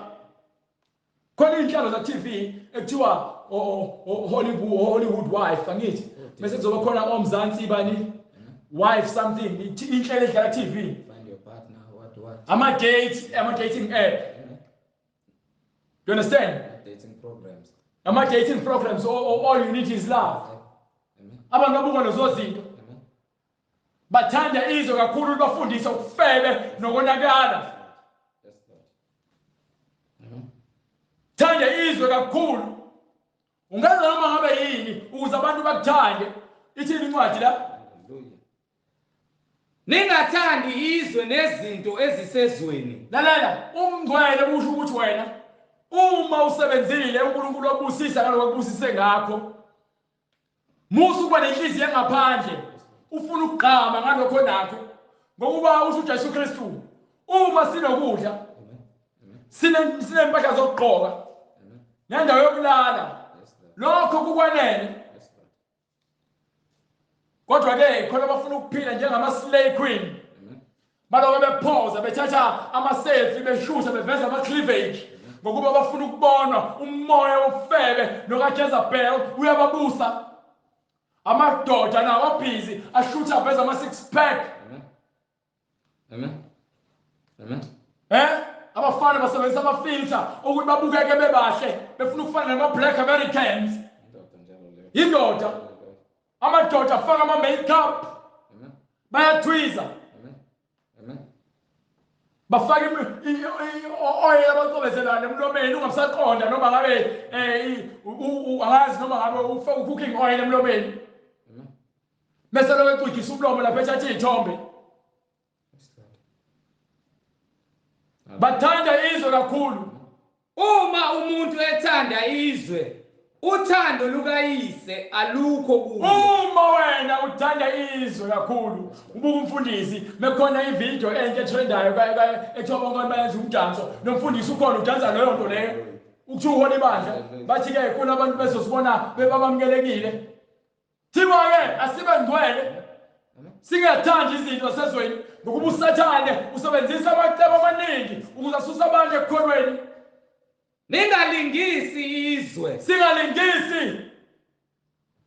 Khona iy'nhlelo za-TV ekuthiwa Hollywood wife, angithi bese kuzoba khona oMzansi bani wife something, inhlelo edlala TV, ama-date, ama-dating app. You understand? Dating programs. Ama-dating programs, all you need is love. Abantu babuka lezo zinto. Bathanda izwe kakhulu, bafundisa ukufebe nokonakala. Thanda izwe kakhulu. Ungenza noma ngabe yini ukuze abantu bakuthande. Ithini incwadi la? Ningathandi izwe nezinto ezisezweni. Lalela, umngcwele kusho ukuthi wena uma usebenzile uNkulunkulu obusisa ngalokho akubusise ngakho. Musa ukuba nenhliziyo engaphandle, ufuna ukugqama ngalokho nakho. Ngokuba usho uJesu Kristu, uma sinokudla, sinempahla zokugqoka, nendawo yokulala, lokho kukwanele. Kodwa ke khona bafuna ukuphila njengama slay queen. Baloko bephoza bethatha ama selfie beshutha beveza ama cleavage ngokuba bafuna ukubonwa. Umoya wofebe nokaJezebel uyababusa. Amadoda nawo abhizi ashutha aveza ama six pack. Amen. Amen. Abafana basebenzisa ama filter ukuthi babukeke bebahle, befuna ukufana nama Black Americans. Indoda. Amadoda afaka ama makeup. Bayathwiza. Bafaka i-oil abacobezelayo emlomeni ungabusaqonda noma ngabe angazi noma ngabe ufaka cooking oil emlomeni. Bese lokho ecujisa umlomo lapha ethatha iy'thombe. Bathanda izwe kakhulu. Uma umuntu ethanda izwe, uthando lukayise alukho kuye. Uma wena uthanda izwe kakhulu, ubuka umfundisi mekhona ivideo entsha etrendayo ekuthiwa bonke abantu bayenza umdanso, nomfundisi ukhona udansa leyo nto leyo. Ukuthiwa uhola ibandla, bathi ke khona abantu bezosibona bebabamukelekile. Thiwa ke asibe ngcwele, singathandi izinto sezweni, ngokuba uSathane usebenzisa amacebo amaningi ukuze asuse abantu ekukholweni. Ningalingisi izwe. Singalingisi.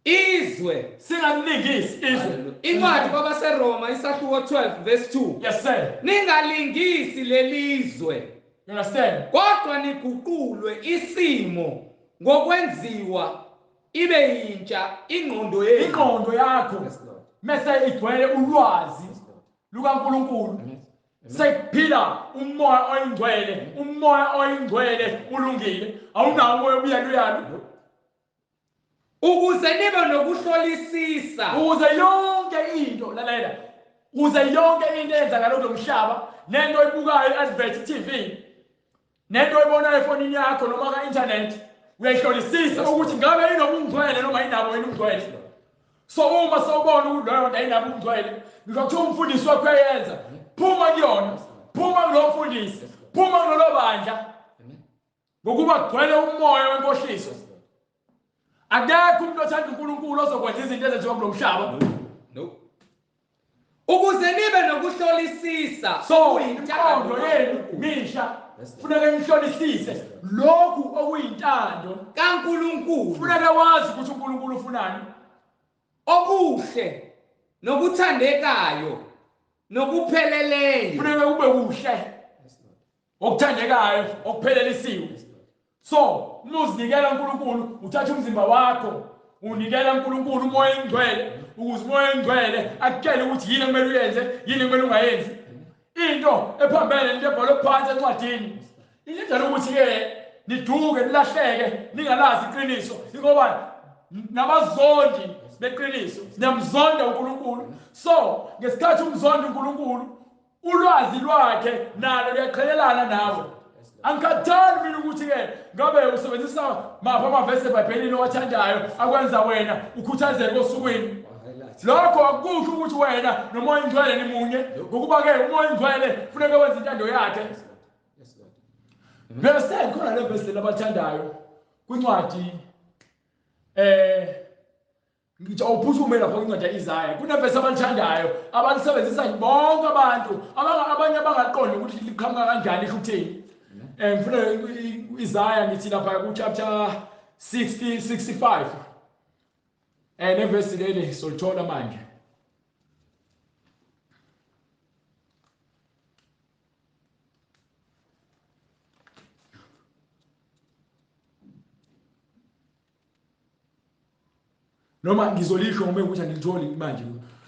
Izwe singalingisi izwe. Incwadi kwabaseRoma isahluko 12 verse 2. Yes sir. Ningalingisi lelizwe. You understand? Kodwa niguqulwe isimo ngokwenziwa ibe yintsha ingqondo yenu. Ingqondo yakho mese igcwele ulwazi lukaNkulunkulu. Sekuphila umoya oyingcwele, umoya oyingcwele ulungile. Awunawo umoya obuyaluyalu. Ukuze nibe nokuhlolisisa. Ukuze yonke into, lalela, ukuze yonke into eyenzakala kulo mhlaba, nento oyibukayo i-advert TV, nento oyibonayo efonini yakho noma ka-internet, uyayihlolisisa ukuthi ngabe inobungcwele noma ayinabo yini ubungcwele. So uma sewubona ukuthi leyo nto ayinabo ubungcwele, ngisho kuthiwa umfundisi wakho uyayenza, phuma kuyona, phuma kulo mfundisi, phuma kulolo bandla, ngokuba kugcwele umoya wenkohliso. Akekho umuntu othanda uNkulunkulu ozokwenza izinto ezenziwa kulo mhlaba. No. Ukuze nibe nokuhlolisisa. So intando yenu misha funeka nihlolisise lokhu okuyintando kaNkulunkulu. Funeka wazi ukuthi uNkulunkulu ufunani. Okuhle nokuthandekayo nokupheleleyo. Funeka kube kuhle okuthandekayo okuphelelisiwe. So uma uzinikela uNkulunkulu, uthatha umzimba wakho unikela uNkulunkulu umoya oyingcwele, ukuze umoya oyingcwele akutshele ukuthi yini ekumele uyenze, yini ekumele ungayenzi. Into ephambene into ebhalwe phansi encwadini indlela ukuthi-ke niduke nilahleke ningalazi iqiniso, ingoba nabazondi beqiniso niyamzonda uNkulunkulu. So ngesikhathi umzonda uNkulunkulu, ulwazi lwakhe nalo luyaqhelelana nawe. Angikhathali mina ukuthi-ke ngabe usebenzisa maphi amavesi eBhayibhelini owathandayo akwenza wena ukhuthazeke osukwini. Lokho akusho ukuthi wena nomoya oyingcwele nimunye, ngokuba-ke umoya oyingcwele funeka wenze intando yakhe. Verse khona le verse labathandayo kwincwadi ngithi awuphuthume lapho kwincwadi ya-Isaya, kunevesi abalithandayo abalisebenzisa bonke abantu, abanye abangaqondi ukuthi liqhamuka kanjani lisho ukuthini. Ngifuna Isaya ngithi lapha ku chapter 60 65 nevesi leli solithola manje. Noma ngizolisho ngoba ukuthi angilitholi manje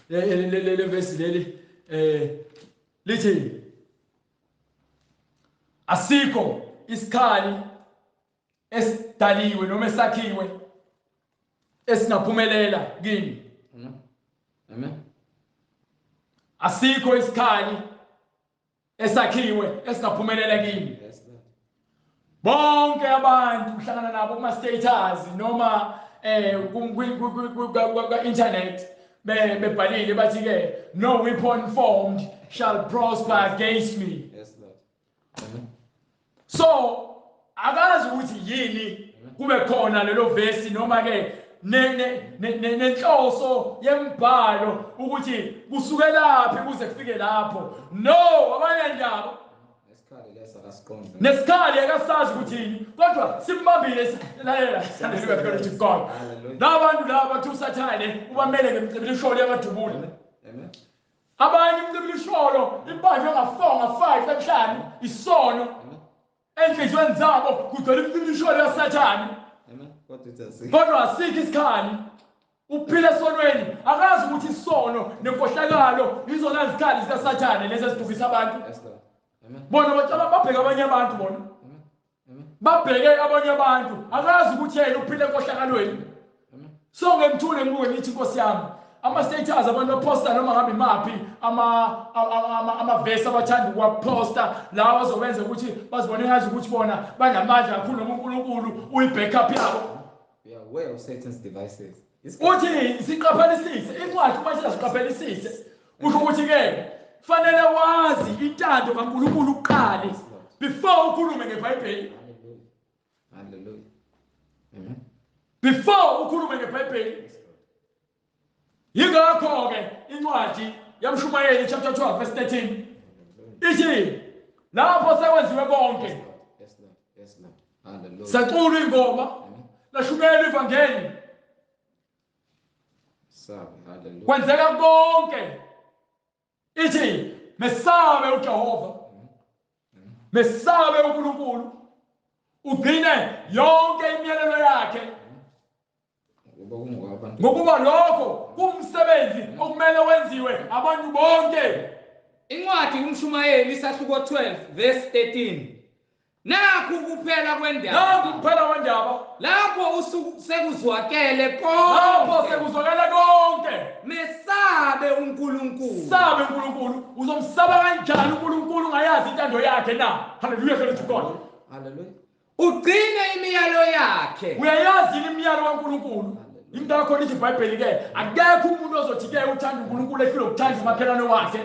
le verse leli lithi asikho isikhali esidaliwe noma esakhiwe esingaphumelela kini. Amen. Asikho isikhali esakhiwe esingaphumelela kini. Bonke abantu uhlangana nabo kuma status noma ku internet bebhalile bathi ke no weapon formed shall prosper against me. Yes Lord. Amen. So akazi ukuthi yini kube khona lelo verse noma ke nenhloso yembhalo ukuthi kusukelaphi kuze kufike lapho. No, abanye ndaba nesikhali akasazi ukuthi yini, kodwa simbambile. Lalela, hallelujah, glory to God. Labantu laba bathi uSathane ubamele ngemcibilisholo yamadubula. Abanye imcibilisholo ibanjwe nga4 nga5 emhlane isono enhliziyweni zabo kugcwele imcibilisholo yaSathane. Kodwa asikho isikhali. Uphila esonweni, akazi ukuthi isono nenkohlakalo izona zikhali zikaSathane lezi ezidukisa abantu. Bona bacaba babheke abanye abantu, bona babheke abanye abantu, akazi ukuthi yena uphila enkohlakalweni. So ngimthule ngibuke ngithi Nkosi yami, ama status abantu baposta noma ngabe imaphi amavesi abathanda ukuwaposta lawa azokwenza ukuthi bazibone ngazi ukuthi bona banamandla kakhulu noma uNkulunkulu uyi-backup yabo. We are aware of Satan's devices. Uthi siqaphelisise incwadi, uma siqaphelisise kusho ukuthi ke fanele wazi intando kaNkulunkulu uqale before ukhulume ngeBhayibheli. Hallelujah. Amen. Before ukhulume ngeBhayibheli. Yingakho ke incwadi yaMshumayeli chapter 12 verse 13 ithi lapho sekwenziwe konke. Yes Lord. Yes Lord. Hallelujah. Sacula ingoma, lashumayela ivangeli. Kwenzeka konke. Ithi mesabe uJehova, mesabe uNkulunkulu, ugcine yonke imiyalelo yakhe, ngokuba lokho kumsebenzi okumele wenziwe abantu bonke. Incwadi uMshumayeli isahluko 12 verse 13. Nakhu kuphela kwendaba. Nakhu kuphela kwendaba. Lapho sekuzwakele konke. Lapho sekuzwakele konke. Mesabe uNkulunkulu. Sabe uNkulunkulu. Uzomsaba kanjani uNkulunkulu ungayazi intando yakhe na? Hallelujah, glory to God. Hallelujah. Ugcine imiyalo yakhe. Uyayazi imiyalo kaNkulunkulu. Into yakho lithi iBhayibheli ke, akekho umuntu ozothi ke uthanda uNkulunkulu ehlule ukuthanda umakhelwane wakhe.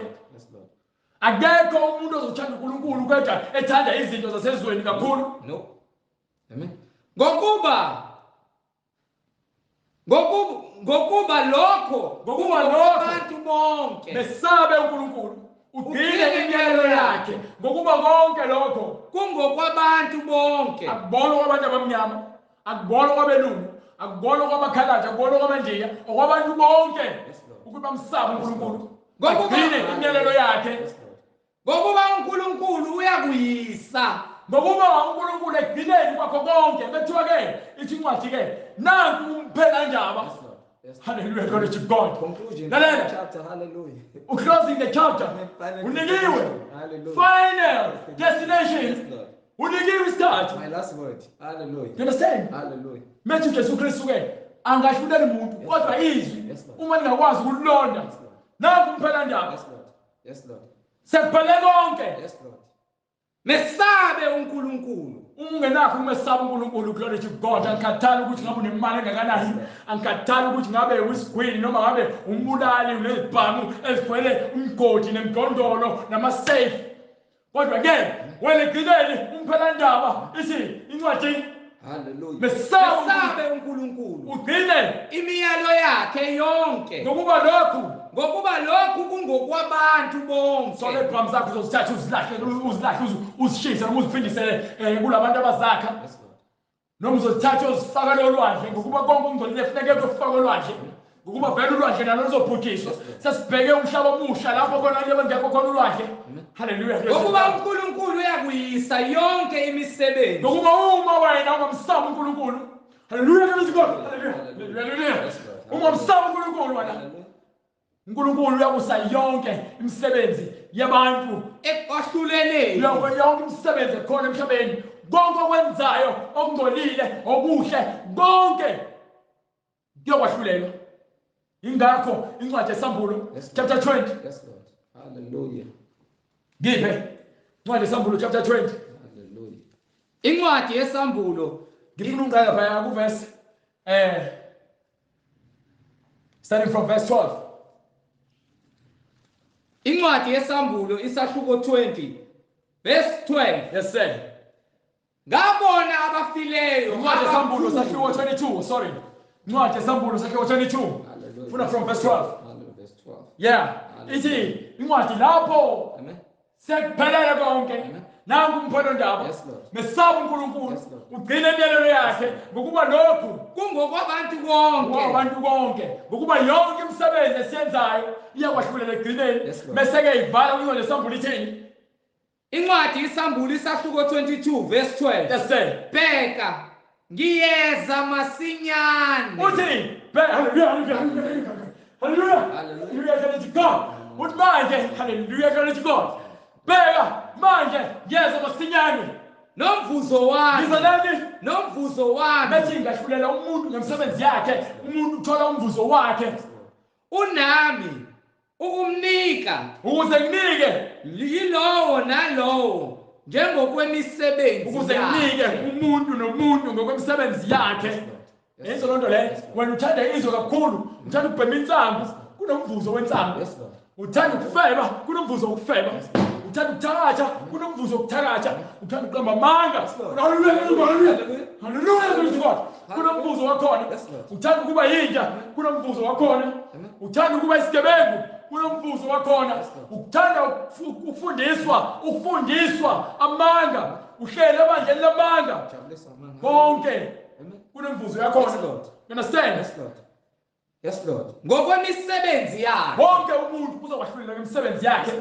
Akekho umuntu ozothanda uNkulunkulu kodwa ethanda izinto zasezweni kakhulu. No. Amen. Ngokuba lokho, ngokuba abantu bonke besabe uNkulunkulu, ugcine imiyalelo yakhe, ngokuba konke lokho kungokwabantu bonke. Akubona kwabantu abamnyama, akubona kwabelungu, akubona kwamakhaladi, akubona kwamandiya, okwabantu bonke ukuthi bamsabe uNkulunkulu, ngokugcine imiyalelo yakhe. Ngokuba uNkulunkulu uyakuyisa. Ngokuba uNkulunkulu ekugcineni kwakho konke. Bethiwa ke ithi incwadi ke, nanku umphela ndaba. Hallelujah, glory to God. Conclusion chapter, hallelujah. Closing the chapter. Unikiwe. Final destination. Unikiwe isikhathi. My last word. Hallelujah. You understand? Hallelujah. Methi Jesu Kristu ke angahluleli umuntu kodwa izwi uma ningakwazi ukulonda. Nanku umphela ndaba. Yes Lord. Yes Lord. Sekuphele konke. Yes Lord. Mesabe uNkulunkulu. Uma ungenakho ukumesaba uNkulunkulu, glory to God. Angikhathali ukuthi ngabe unemali engakanani, angikhathali ukuthi ngabe uyisigwili noma ngabe umbulali unezibhamu ezigcwele umgodi nemigondolo namasafe. Kodwa ke wena ekugcineni umphela ndaba ithi incwadi. Hallelujah. Mesabe uNkulunkulu, ugcine imiyalo yakhe yonke, ngokuba lokhu kungokwabantu bonke. So lebhamu zakho uzozithatha uzilahle, uzishise noma uziphindisele kulabantu abazakha, noma uzozithatha uzifaka olwandle, ngokuba konke okungcolile kufuneka kufakwe olwandle, ngokuba vele ulwandle nalo luzobhujiswa. Sesibheke umhlaba omusha lapho khona ngekho khona ulwandle. Hallelujah. Ngokuba uNkulunkulu uyakuyisa yonke imisebenzi. Ngokuba uma wena ungamsaba uNkulunkulu. Hallelujah, glory to God. Hallelujah. Ungamsaba uNkulunkulu wena. uNkulunkulu uyakusa yonke imisebenzi yabantu ekwahluleleni. Yonke imisebenzi ekhona emhlabeni, konke okwenzayo okungcolile, okuhle, konke kuyokwahlulelwa. Ingakho incwadi yeSambulo chapter 20. Yes Lord. Hallelujah. Ngiphe incwadi yeSambulo chapter 20. Hallelujah. Incwadi yeSambulo ngifuna ungqala phaya ku verse starting from verse 12. Incwadi yeSambulo isahluko 20 verse 12. Yes sir. Ngabona abafileyo. Incwadi yeSambulo isahluko 22, sorry. Incwadi yeSambulo isahluko 22. Funa from verse 12. Verse 12. Yeah. Ithi incwadi lapho Amen. Sekuphelele konke. Nangu umphelo ndaba. Mesaba uNkulunkulu, ugcine imiyalelo yakhe, ngokuba lokhu kungokwabantu bonke. Ngokwabantu bonke, ngokuba yonke imisebenzi esiyenzayo iyakwahlulela ekugcineni. Bese ke ivala incwadi yeSambulo ithini? Incwadi iSambulo isahluko 22 verse 12. Yes sir. Bheka ngiyeza masinyane. Uthi hallelujah, hallelujah, hallelujah, glory to God. Uthi manje hallelujah, glory to God. Bheka manje ngiyeza masinyane. Nomvuzo wami. Ngizalani? Nomvuzo wami. Bethi ngahlulela umuntu ngemisebenzi yakhe, umuntu uthola umvuzo wakhe. Unami ukumnika ukuze nginike yilowo nalowo njengokwemisebenzi ukuze nginike umuntu nomuntu ngokwemisebenzi yakhe. Yenzo lonto le, wena uthanda izwe kakhulu, uthanda ukubhema insangu, kunomvuzo wensangu. Uthanda ukufeba, kunomvuzo wokufeba. Uthanda ukuthakatha, kunomvuzo wokuthakatha. Uthanda ukuqamba amanga, hallelujah, kunomvuzo wakhona. Uthanda ukuba yinja, kunomvuzo wakhona. Uthanda ukuba isigebengu, kunomvuzo wakhona. Uthanda ukufundiswa amanga, uhlele ebandleni lamanga, konke kunomvuzo yakhona. You understand? Yes Lord. Ngokwemisebenzi yakhe. Wonke umuntu uzokwahlulela ngemisebenzi yakhe.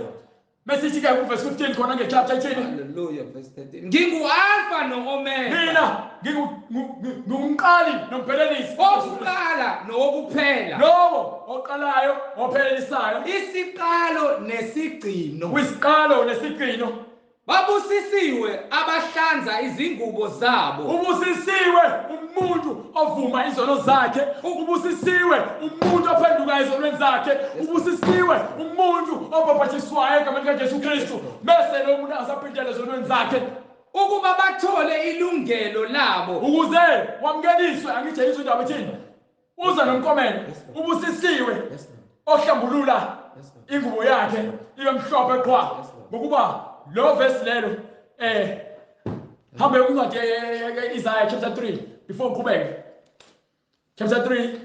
Bese ithi ke kuverse 15 khona ngechapter ithini? Hallelujah verse 13. Ngingu Alpha no Omega. Mina ngingumqali nomphelelisi. Owokuqala nowokuphela. Lowo oqalayo ophelelisayo. Isiqalo nesigcino. Kwisiqalo nesigcino. Babusisiwe abahlanza izingubo zabo. Ubusisiwe umuntu ovuma izono zakhe. Ubusisiwe umuntu ophenduka ezonweni zakhe. Ubusisiwe umuntu obhabhathiswayo egameni likaJesu Kristu. Bese lo muntu angasaphindela ezonweni zakhe. Ukuba bathole ilungelo labo. Ukuze wamukeliswe angithi izwe indaba ithini? Uza nomkomelo. Ubusisiwe ohlambulula ingubo yakhe ibe mhlophe qhwa. Ngokuba lo verse lelo hambe kwincwadi Isaiah chapter 3 before ngiqhubeke. Chapter 3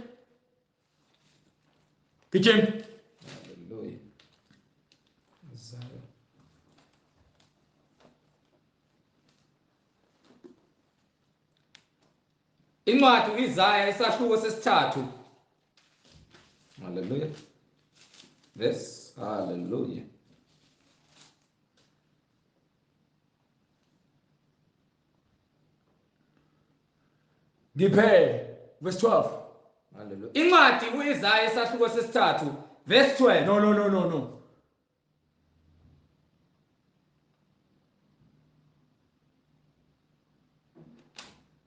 Gijim. Hallelujah. Isaiah. Incwadi uIsaiah isahluko sesithathu. Hallelujah. Verse hallelujah. Ngiphe verse 12. Hallelujah. Incwadi uIsaiah isahluko sesithathu verse 12. No no no no no.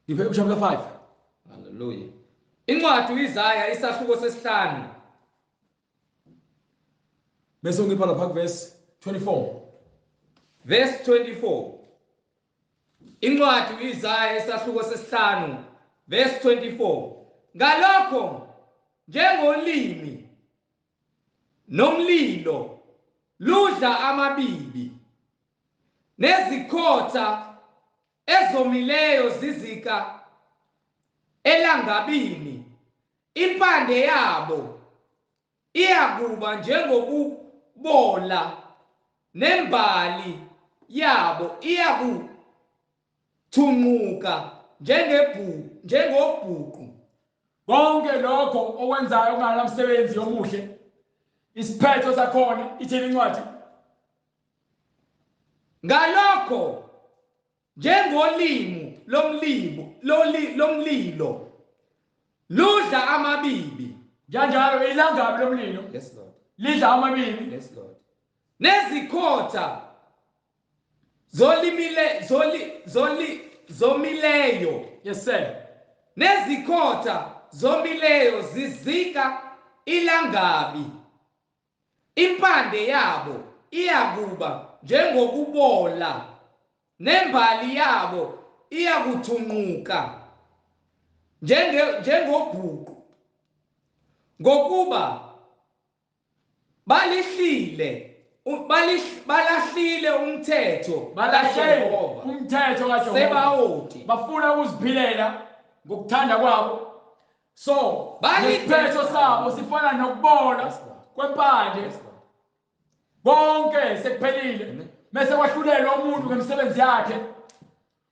Ngiphe chapter 5. Hallelujah. Incwadi uIsaiah isahluko sesihlanu. Bese ungipha lapha verse 24. Verse 24. Incwadi uIsaiah isahluko sesihlanu verse 24. Ngalokho njengolimi nomlilo ludla amabibi nezikhotha ezomileyo zizika elangabini, impande yabo iyakuba njengokubola nembali yabo iyakuthunquka njengobhuqu. Konke lokho okwenzayo kungalamsebenzi omuhle, isiphetho sakhona ithini incwadi? Ngalokho njengolimi lomlilo lomlilo ludla amabibi, njalo ilangabi lomlilo. Yes Lord. Lidla amabibi. Yes Lord. Nezikhotha zolimile zomileyo. Yes sir. Nezikhotha zomileyo zizika ilangabi, impande yabo iyakuba njengokubola nembali yabo iyakuthunquka njengobhuqu, ngokuba balahlile umthetho kaJehova, umthetho kaJehova Sebawoti. Bafuna ukuziphilela ngokuthanda kwabo. So isiphetho sabo sifana nokubola kwempande. Konke sekuphelile. Mase wahlulelwa umuntu ngemisebenzi yakhe,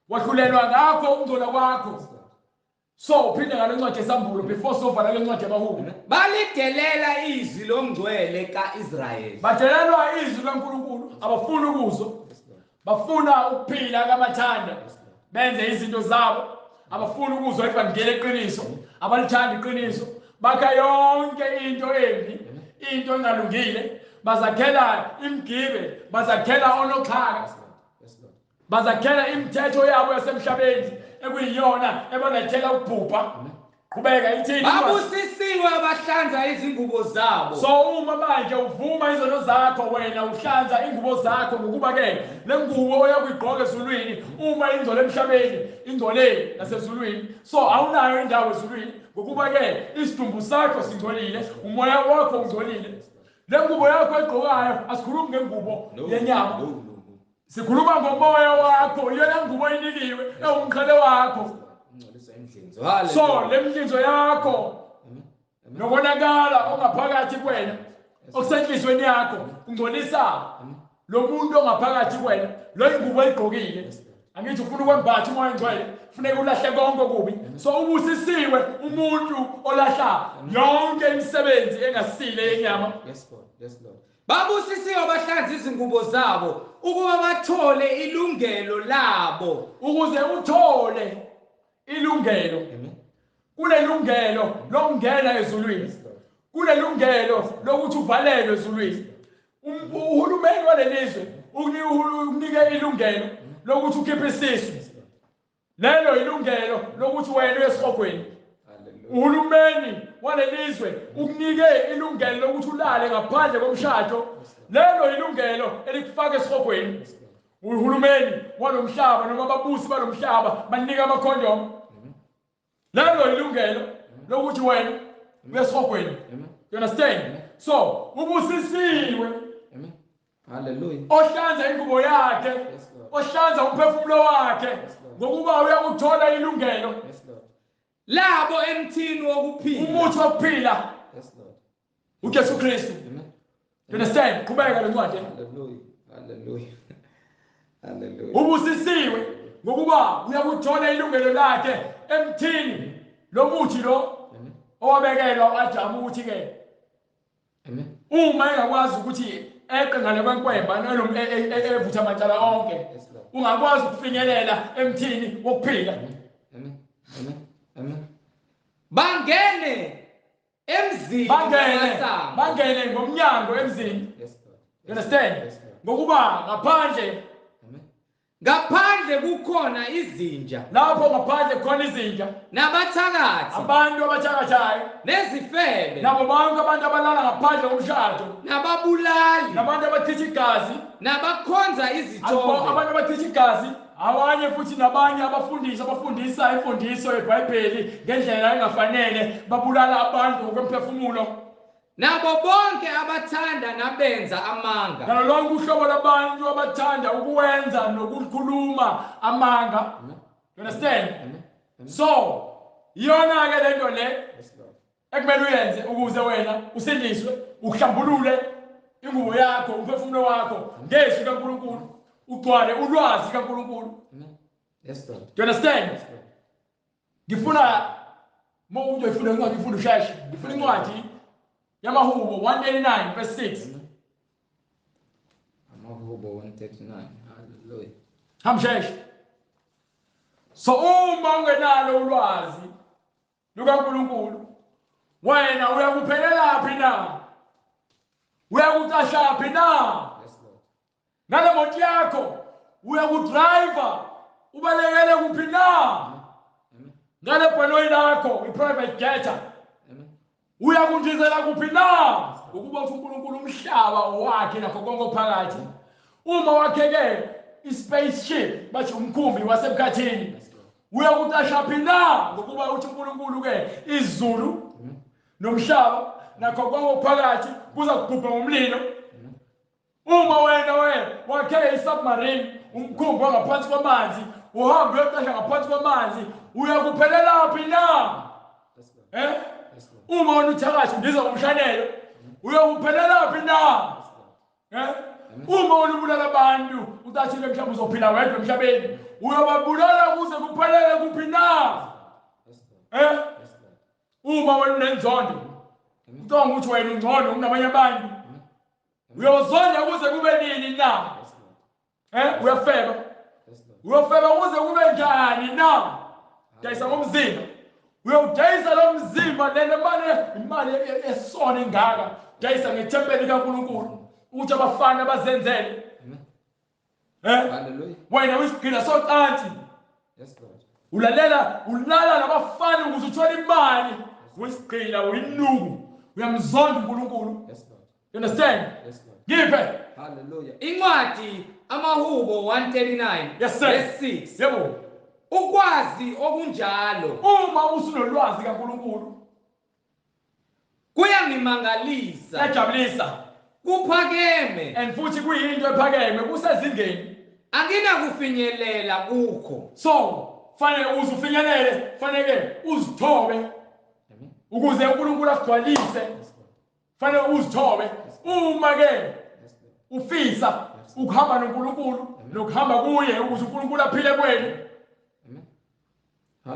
wahlulelwa ngakho ukungcola kwakho. So uphinde ngale ncwadi yesambulo before sovala le ncwadi yabahubo. Balidelela izwi longcwele kaIsrayeli. Badelelwa izwi laNkulunkulu, abafuni ukuzwa. Bafuna ukuphila kamathanda, benze izinto zabo. Abafuni ukuzwa ivangeli eqiniso, abalithandi iqiniso. Bakha yonke into embi, into engalungile. Bazakhela imgibe, bazakhela onoxhaka, bazakhela imithetho yabo yasemhlabeni ekuyiyona ebalethela ukubhubha. Qhubeka ithini? Babusisiwe abahlanza izingubo zabo. So uma manje uvuma izono zakho wena uhlanza ingubo zakho, ngokuba ke le ngubo oyakuyigqoka ezulwini uma ingcole emhlabeni ingcole nasezulwini. So awunayo indawo ezulwini, ngokuba ke isidumbu sakho singcolile, umoya wakho ungcolile. Le ngubo yakho egqokayo, asikhulumi ngengubo yenyama. Sikhuluma ngomoya wakho, iyona ngubo oyinikiwe ewumqhele wakho. So le mhlinzo yakho nokonakala ongaphakathi kuwena okusenhlizweni yakho kungcolisa lo muntu ongaphakathi kuwena, lo ingubo oyigqokile. Angithi ufuna ukwembatha uMoya oNgcwele, funeka ulahle konke okubi. So ubusisiwe umuntu olahla yonke imisebenzi engasile yenyama. Yes Lord, yes Lord. Babusisiwe abahlanza izingubo zabo ukuba bathole ilungelo labo. Ukuze uthole ilungelo. Amen. Kunelungelo lokungena ezulwini. Yes Lord. Kunelungelo lokuthi uvalelwe ezulwini. Uhulumeni walelizwe ukunike ilungelo lokuthi ukhiphe isisu. Lelo ilungelo lokuthi wena uye esihogweni. Hallelujah. Uhulumeni walelizwe ukunike ilungelo lokuthi ulale ngaphandle komshado. Lelo ilungelo elikufaka esihogweni. Yes Lord. Uhulumeni walomhlaba noma ababusi balomhlaba banika amakhondomu. Amen. Lelo ilungelo lokuthi wena uye esihogweni. Amen. You understand? So ubusisiwe Amen. Hallelujah. ohlanza ingubo yakhe, Yes Lord. ohlanza umphefumulo wakhe, Lord. ngokuba uyakuthola ilungelo. Yes Lord. Labo emthini wokuphila. Umuthi wokuphila Yes Lord. uJesu Kristu. Amen. You understand? Qhubeka le ncwadi. Hallelujah. Hallelujah. Hallelujah. Ubusisiwe ngokuba uyakuthola ilungelo lakhe emthini lo muthi lo Amen. owabekelwa uAdamu ukuthi ke Amen. uma engakwazi ukuthi eqe ngale kwenkwemba evutha amacala onke, Yes Lord. ungakwazi ukufinyelela emthini wokuphila. Amen. Amen. Amen. Bangene emzini Bangene, wamasango. bangene ngomnyango emzini. Yes Lord. You understand? Yes Lord. Ngokuba ngaphandle, Amen. Ngaphandle kukhona izinja lapho ngaphandle khona izinja, nabathakathi abantu abathakathayo, nezifebe nabo bonke abantu abalala ngaphandle komshado, nababulali nabantu abachitha igazi, nabakhonza izithombe abantu abachitha igazi, abanye futhi nabanye abafundisi abafundisa imfundiso yeBhayibheli ngendlela engafanele, babulala abantu ngokwemphefumulo. nabo bonke abathanda nabenza amanga. Nalo lonke uhlobo labantu abathanda ukuwenza nokukhuluma amanga. Amen. You understand? Amen. Amen. So iyona ke lento le Yes Lord. ekumele uyenze ukuze wena usindiswe, uhlambulule ingubo yakho, umphefumulo wakho ngezwi kaNkuluNkulu, ugcwale ulwazi kaNkuluNkulu. Amen. Yes Lord. Do you understand? Yes Lord. Ngifuna uma uzoyifunda incwadi, ngifuna usheshe. Ngifuna incwadi yamaHubo 139 verse 6. Amen. Amahubo 139. Hallelujah. Hamsheshe. So uma ungenalo ulwazi lukaNkuluNkulu, wena uyakuphelela phi na? Uyakucasha phi na? Yes Lord. Ngale moto yakho uyakudriver ubalekele kuphi na? Amen. Ngale bhanoyi lakho i-private jet Amen. uyakundizela kuphi na? Ukuba uthi uNkulunkulu umhlaba wakhe nakho konke phakathi. Uma wakheke i-spaceship bathi umkhumbi wasemkhathini, Yes Lord. uyakucasha phi na? Ngokuba uthi uNkulunkulu ke izulu Amen. nomhlaba nakho konke phakathi kuza kubhubha ngomlilo. Amen. Uma wena wakhe i-submarine, umkhumbi wangaphansi kwamanzi, uhambe uyocasha ngaphansi kwamanzi, uyakuphelela phi na? Yes Lord. Eh? Yes Lord. Uma wena uthakathi undiza ngomshanelo, uyakuphelela phi na? Yes Lord. Eh? Uma wena ubulala abantu, ucathile mhlawumbe uzophila wedwa emhlabeni, uyobabulala kuze kuphelele kuphi na? Yes Lord. Eh? Yes Lord. Uma wena unenzondo, Amen. ucabanga ukuthi wena ungcono kunabanye abantu, Amen. uyozonda kuze kube nini na? Yes Lord. Eh? Uyafeba. Yes Lord. Uyofeba kuze kube njani na? Dayisa ngomzimba. Uyowudayisa lo mzimba lena mali, imali esona engaka. Dayisa ngethempeli kaNkuluNkulu ukuthi abafana bazenzele. Amen. Eh? Hallelujah. Wena uyisigqila socansi. Yes Lord. Ulalela, ulala nabafana ukuze uthole imali. Uyisigqila, uyinuku. Uyamzonda uNkulunkulu. Yes Lord. You understand? Yes Lord. Ngiphe. Hallelujah. Incwadi Amahubo 139 Yes sir. verse 6. Yebo. Ukwazi okunjalo Uma usunolwazi kaNkuluNkulu, kuyangimangalisa, kuyajabulisa. kuphakeme, And futhi kuyinto ephakeme kusezingeni. anginakufinyelela kukho. So fanele uze ufinyelele, fanele uzithobe Amen. ukuze uNkulunkulu akugcwalise. Yes Lord. Fanele uzithobe. Uma ke Yes Lord. ufisa Ukuhamba noNkulunkulu nokuhamba kuye ukuze uNkulunkulu aphile kuwena.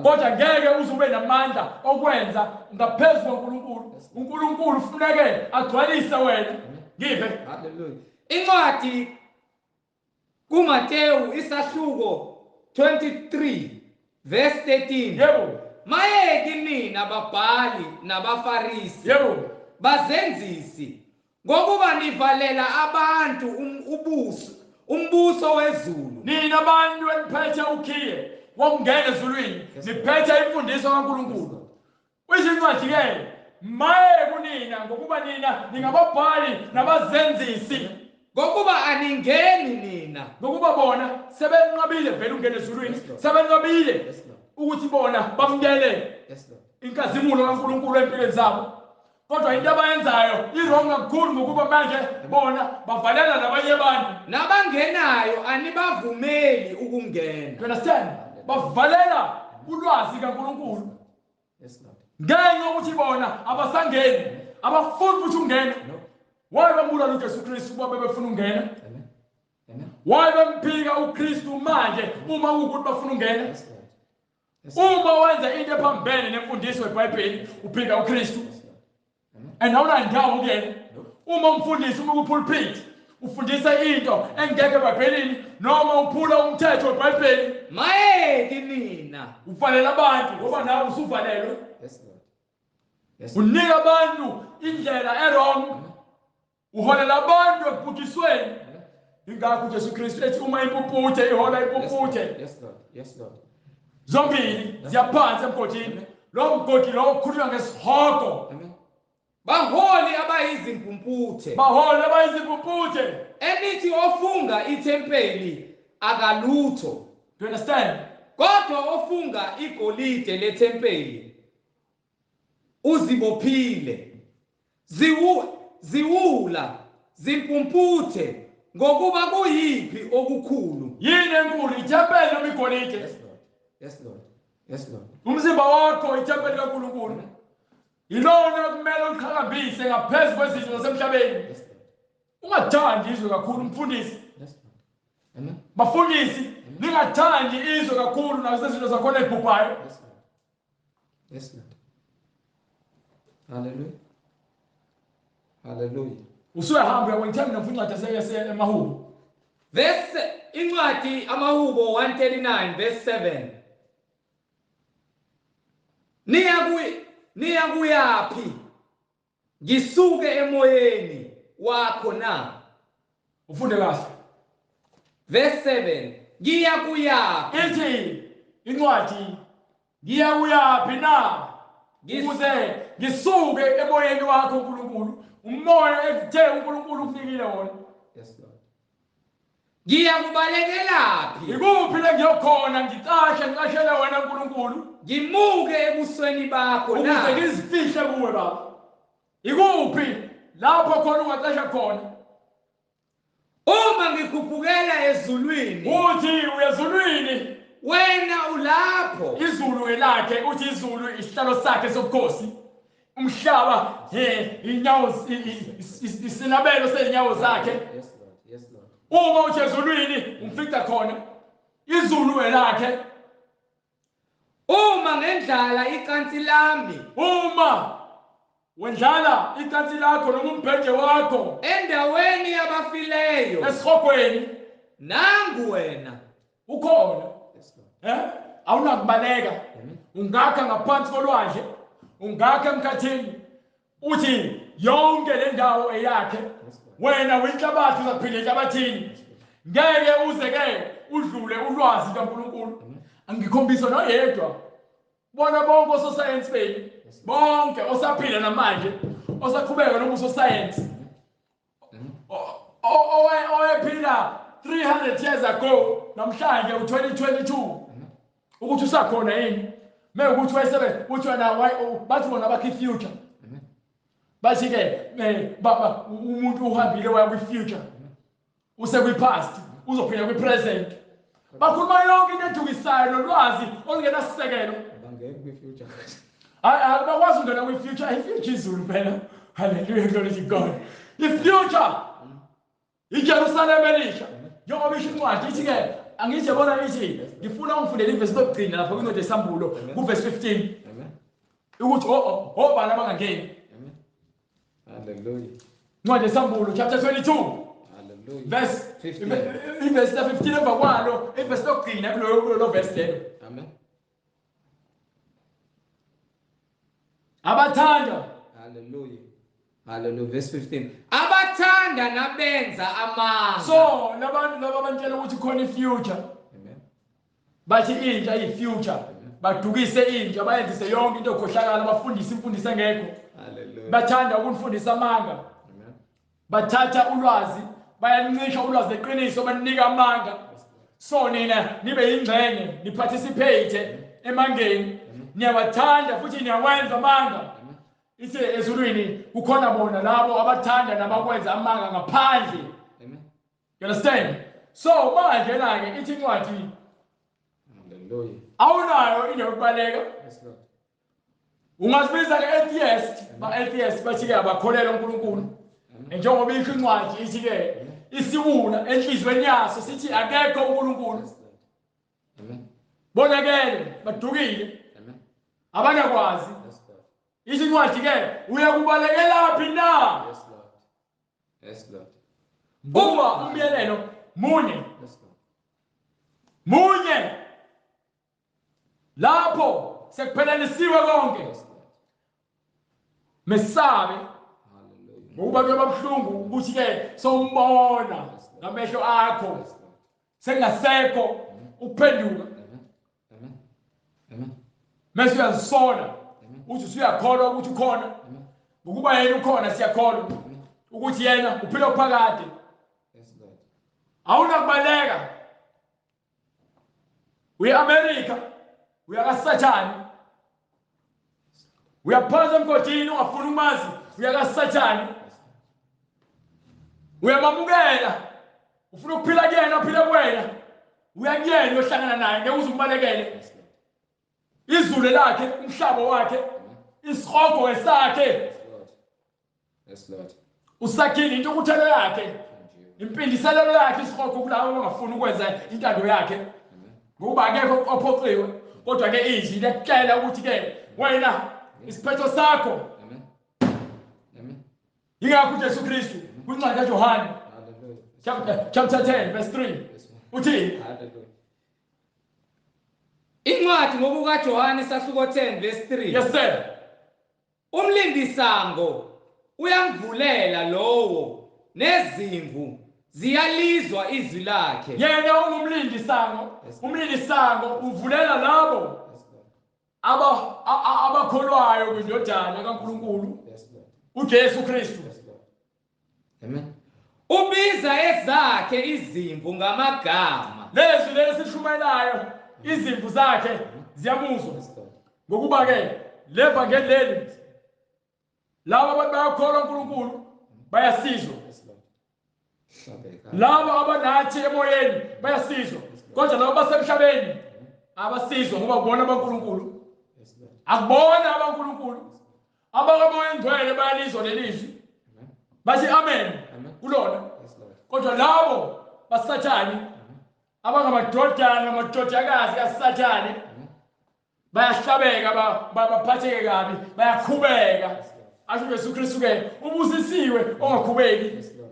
Kodwa ngeke uze ube namandla okwenza ngaphezu kwaNkulunkulu. uNkulunkulu ufuneke agcwalise wena. Ngiphe. Hallelujah. Incwadi kuMateyu isahluko 23 verse 13. Yebo. Maye kinina babhali nabaFarisi. Yebo. Bazenzisi, ngokuba nivalela abantu umbuso wezulu. Nina abantu eniphethe ukhiye wokungena ezulwini, niphethe imfundiso kaNkulunkulu. Izincwadi ke maye kunina, ngokuba nina ningababhali nabazenzisi, ngokuba aningeni nina. Ngokuba bona sebenqabile vele ungena ezulwini, sebenqabile ukuthi bona bamukele inkazimulo kaNkulunkulu empilweni zabo. Kodwa into abayenzayo i-wrong kakhulu, ngokuba manje bona bavalela nabanye abantu. Nabangenayo anibavumeli ukungena. You understand? Bavalela ulwazi kaNkulunkulu. Ngenxa yokuthi bona abasangeni, abafuni ukuthi ungene. Why bambulala uJesu Kristu kuba bebefuna ungena? Why bemphika uKristu manje uma kuwukuthi bafuna ungena? Uma wenza into ephambene nemfundiso yeBhayibheli, uphika uKristu. And awunandawo kuyena. Uma umfundisi uma kupulpit ufundisa into engekho eBhayibhelini noma uphula umthetho weBhayibheli, maye kinina, uvalela abantu ngoba nawe usuvalelwe. Unika abantu indlela e-wrong, uholela abantu ekubhujisweni. Ingakho uJesu Kristu ethi uma impumputhe ihola impumputhe. Yes Lord. Yes Lord. Zombili ziyaphansi emgodini. Lo mgodi lo ukhulunywa ngesihogo. Baholi abayizimpumputhe. Baholi abayizimpumputhe. Enithi ofunga ithempeli akalutho. Do you understand? Kodwa ofunga igolide lethempeli uzibophile. Ziwula zimpumputhe, ngokuba kuyiphi okukhulu? Yini enkulu, ithempeli noma igolide? Yes Lord. Yes Lord. Yes Lord. Umzimba wakho ithempeli kaNkulunkulu. Yilona okumele uqhakambise ngaphezu kwezinto zasemhlabeni. Ungathandi izwe kakhulu, mfundisi. Amen. Bafundisi, ningathandi izwe kakhulu nasezinto zakhona ezibhubhayo. Yes Lord. Yes Lord. Hallelujah. Hallelujah. Usuyahamba uyakwenza mina mfuna incwadi yasemahubo. Verse incwadi amahubo 139 verse 7. Niya kuyaphi ngisuke emoyeni wakho na? Ufunde kahle. Verse 7. Ngiya kuyaphi? Ithi incwadi ngiya kuyaphi na? Ukuze ngisuke emoyeni wakho uNkulunkulu. Umoya ekuthe uNkulunkulu ukunikile wona. Yes Lord. Ngiya kubalekelaphi? Ikuphi le ngiyokhona ngicashe ngicashele wena uNkulunkulu? Ngimuke ebusweni bakho na? Ukuze ngizifihle kuwe baba. Ikuphi lapho khona ungacasha khona? Uma ngikhuphukela ezulwini, uthi uyezulwini, wena ulapho. Izulu elakhe, uthi izulu isihlalo sakhe sobukhosi. Umhlaba inyawo isinabelo sezinyawo zakhe. Yes Lord. Yes Lord. Uma uthi ezulwini umfica khona. Izulu elakhe. Uma ngendlala icansi lami, uma wendlala icansi lakho noma umbhede wakho endaweni yabafileyo, esihogweni, nangu wena ukhona. Awunakubaleka. Ungakha ngaphansi kolwandle, ungakha emkhathini, uthi yonke le ndawo eyakhe. Wena uyinhlabathi, uzaphila enhlabathini. Ngeke uze ke udlule ulwazi kaNkulunkulu. Angikhombisa noyedwa. Bona bonke ososayensi beni, bonke osaphila namanje, osaqhubeka nobusosayensi, owephila 300 years ago, namhlanje u2022, ukuthi usakhona yini? Mewukuthi wayesebe uthi wena bathi bona bakhe future. Bathi ke baba umuntu uhambile waya kwi-future, usekwi-past, uzophila kwi-present. Bakhuluma yonke into edukisayo nolwazi olungenasisekelo. Abangeni kwi-future. Hayi, bakwazi ukungena kwi-future. I-future izulu phela. Hallelujah, glory to God. I-future IJerusalema elisha njengoba isho incwadi ithi ke angithi yabona ithi ngifuna ungifundele ivesi lokugcina lapha kwincwadi yesambulo kuvesi 15 ukuthi obani abangangeni. Hallelujah. Incwadi yesambulo chapter 22 Hallelujah. verse 15. Ivesi la 15 emva kwalo ivesi lokugcina kuloyo kulolo verse lelo. Amen. Abathanda. Hallelujah. Hallelujah. Verse 15. Abathanda nabenza amanga. So labantu laba bantshela ukuthi khona ifuture. Amen. Bathi intsha iyifuture. Badukise intsha bayenzise yonke into ekhohlakala bafundise imfundiso engekho. Hallelujah. Bathanda ukunifundisa amanga. Amen. Bathatha ulwazi bayancisha ulwazi leqiniso banika amanga. So nina nibe yingxenye niparticipate emangeni. Niyawathanda futhi niyawenza amanga. Amen. Ithe ezulwini kukhona bona labo abathanda nabakwenza amanga ngaphandle. Amen. You understand? So manje la ke ithi incwadi Hallelujah. awunayo indawo yokubaleka. Yes, Lord. Ungazibiza ke atheist, ba atheist bathi ke abakholelwa uNkulunkulu. Njengoba isho incwadi ithi ke isiwula enhlizweni yaso sithi akekho uNkulunkulu. Yes, Lord. Amen. Bonakele badukile Amen. abanakwazi. Yes, Lord. Ithi incwadi ke uyakubalekela phi na? Yes, Lord. Yes, Lord. Ngoba umyalelo munye. Yes, Lord. Munye. Lapho sekuphelelisiwe konke. Yes, Lord. Mesabe Hallelujah. ngokuba kuyoba buhlungu ukuthi ke sombona ngamehlo akho Yes, Lord. sengasekho ukuphenduka. Amen. Amen. Amen. Mase uyazisola uthi usuyakholwa ukuthi ukhona. Amen. Ngokuba yena ukhona siyakholwa ukuthi yena uphila phakade. Yes, Lord. Awunakubaleka. Uya America, uya kaSathane. Uyaphansi emgodini ungafuni umazi, uya kaSathane. Uyamamukela. Ufuna ukuphila kuyena, uphile kuwena. Uya kuyena uyohlangana naye, ngeke uze umbalekele. Yes, Lord. Izulu lakhe, umhlaba wakhe, isihogo esakhe. Yes, Lord. Yes, Lord. Usakhile intukuthelo yakhe. Thank you. Impindiselelo yakhe isihogo kulabo abangafuni ukwenza intando yakhe. Amen. Ngokuba akekho ophoqiwe, kodwa ke izwi liyakutshela ukuthi ke wena isiphetho sakho. Amen. Amen. Yingakho uJesu Kristu kwincwadi kaJohane Hallelujah. chapter 10 verse 3 Yes, Lord. uthi Hallelujah. Incwadi ngokukaJohane sahluko 10 verse 3. yes sir. Umlindisango uyamvulela lowo nezimvu ziyalizwa izwi lakhe. Yena ungumlindi sango, umlindi sango uvulela labo Yes, Lord. abakholwayo kwindodana kaNkuluNkulu Yes, Lord. uJesu Kristu. Yes, Lord. Amen. Ubiza ezakhe izimvu ngamagama. Lezwi leli sishumayelayo izimvu zakhe ziyamuzwa. Yes, Lord. Ngokuba ke levangeli leli labo abantu bayakholwa uNkulunkulu bayasizwa. Yes, Lord. Hlabeka. Labo abanathi emoyeni bayasizwa, kodwa labo basemhlabeni abasizwa ngoba kubona abankulunkulu. Yes, Lord. Akubona abankulunkulu. Abakamoya engcwele bayalizwa lelizwi Amen. bathi amen Amen. kulona. Yes, Lord. Kodwa labo basathane abangamadodana namadodakazi kasathane Amen. bayahlabeka baphatheke kabi bayakhubeka. Yes, Lord. Asho uJesu Kristu ke ubusisiwe ongakhubeki Yes, Lord.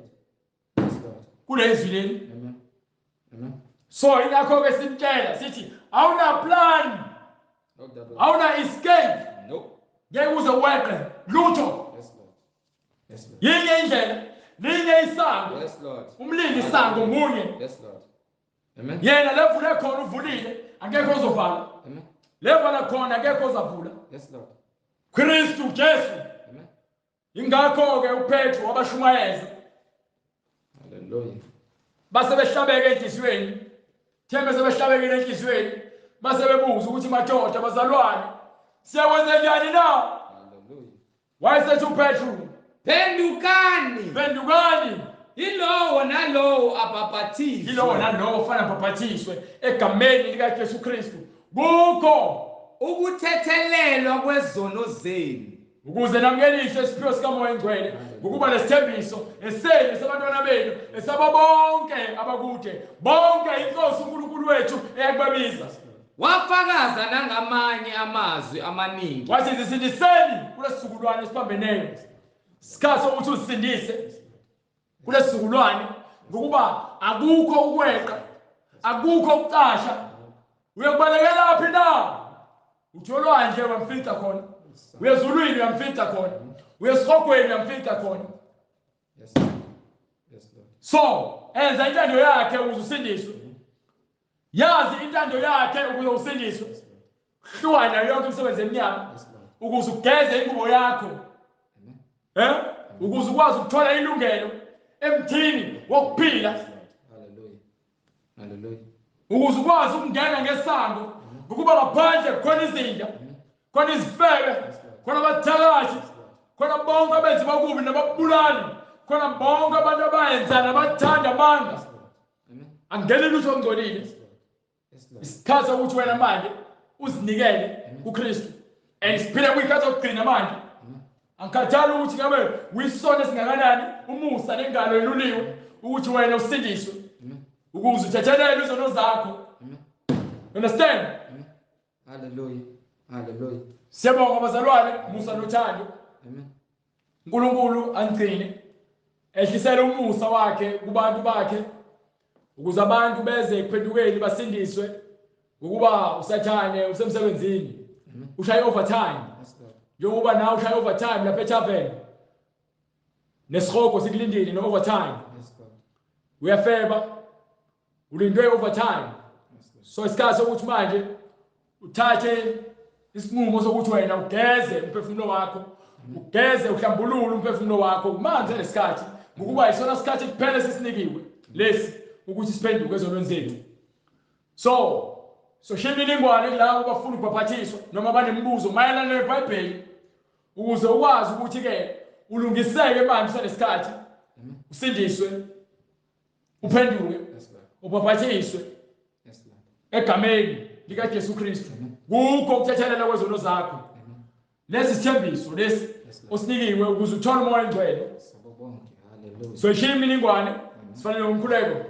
Yes, Lord. kulezwi leli. Amen. Amen. So ingakho ke simtshela sithi awuna plan, No double. awuna escape, No. ngeke uze weqe lutho. Yes, Lord. Yes, Lord. Yinye indlela, linye isango, Yes, Lord. umlindi isango munye. Yes, Lord. Amen. Yena levule khona uvulile, akekho ozovala. Amen. Levala khona akekho ozavula. Yes, Lord. Kristu Jesu. Amen. Ingakho ke uPetru wabashumayeza Hallelujah. base behlabeke enhliziyweni. Thembe sebehlabekile enhliziyweni, base bebuza ukuthi madoda bazalwane siyakwenza njani na? Hallelujah. Wayesethi uPetru, Phendukani. phendukani Yilowo nalowo abhabhatizwe. yilowo nalowo ofana bhabhathiswe egameni likaJesu Kristu kukho Ukuthethelelwa kwezono zenu. Ukuze namukeliswe isiphiwo sikaMoya oNgcwele, ngokuba lesithembiso esenu sabantwana benu, esabo bonke abakude, bonke iNkosi uNkulunkulu wethu eyakubabiza. Wafakaza nangamanye amazwi amaningi. Wathi zisindiseni kulesizukulwane esiphambeneyo. Isikhathi sokuthi uzisindise kulesizukulwane, ngokuba akukho ukweqa, akukho ukucasha. Uyokubalekela phi na? Uthi olwandle wamfica khona, uyezulwini uyamfica khona, uyesihogweni uyamfica khona. Yes. Yes, Lord. So enza intando yakhe ukuze usindiswe. Yazi intando yakhe ukuze usindiswe. Hlukana nayo yonke imisebenzi emnyama Yes, Lord. ukuze ugeze ingubo yakho. Amen. Ukuze ukwazi ukuthola ilungelo emthini wokuphila. Yes, Lord. Hallelujah. Hallelujah. Ukuze ukwazi ukungena ngesango, ngokuba ngaphandle khona izinja, khona izifebe, khona abathakathi, khona bonke abenzi bokubi nababulali, khona bonke abantu abayenza nabathanda amanga. Amen. Angeni lutho ongcolile. Yes, Lord. Yes, Lord. Isikhathi sokuthi wena manje uzinikele kuKristu. And siphila kwikhathi zokugcina manje. Angikhathali ukuthi ngabe uyisono esingakanani, umusa nengalo eluliwe ukuthi wena usindiswe. Amen. Ukuze uthethelelwe izono zakho. Amen. Understand? Amen. Hallelujah. Hallelujah. Siyabonga bazalwane, umusa nothando. Amen. uNkulunkulu angigcine, ehlisele umusa wakhe kubantu bakhe, ukuze abantu beze ekuphendukeni basindiswe, ngokuba uSathane usemsebenzini. Amen. Ushaye overtime. Yes, Lord. Njengoba nawe ushaye overtime lapha etavern. Nesihogo sikulindile no overtime. Yes, Lord. Uyafeba. Ulindwe overtime. Yes, Lord. So isikhathi sokuthi manje uthathe isinqumo sokuthi wena ugeze umphefumulo wakho, ugeze uhlambulule umphefumulo wakho manje lesikhathi, ngokuba isona sikhathi kuphela esisinikiwe lesi ukuthi siphenduke ezonweni zethu. So shiya imininingwane kulabo abafuna ukubhaphathiswa noma abanemibuzo mayelana neBhayibheli, ukuze ukwazi ukuthi ke ulungiseke manje usenesikhathi, usindiswe, uphenduke, Yes, Lord. ubhaphathiswe Yes, Lord. egameni lika Jesu Kristu. Kukho ukuthethelela kwezono zakho. Amen. Lesi sithembiso lesi Yes, Lord. osinikiwe ukuze uthole uMoya oNgcwele. Sabo bonke. Hallelujah. So ishiya imininingwane, sifanele umkhuleko.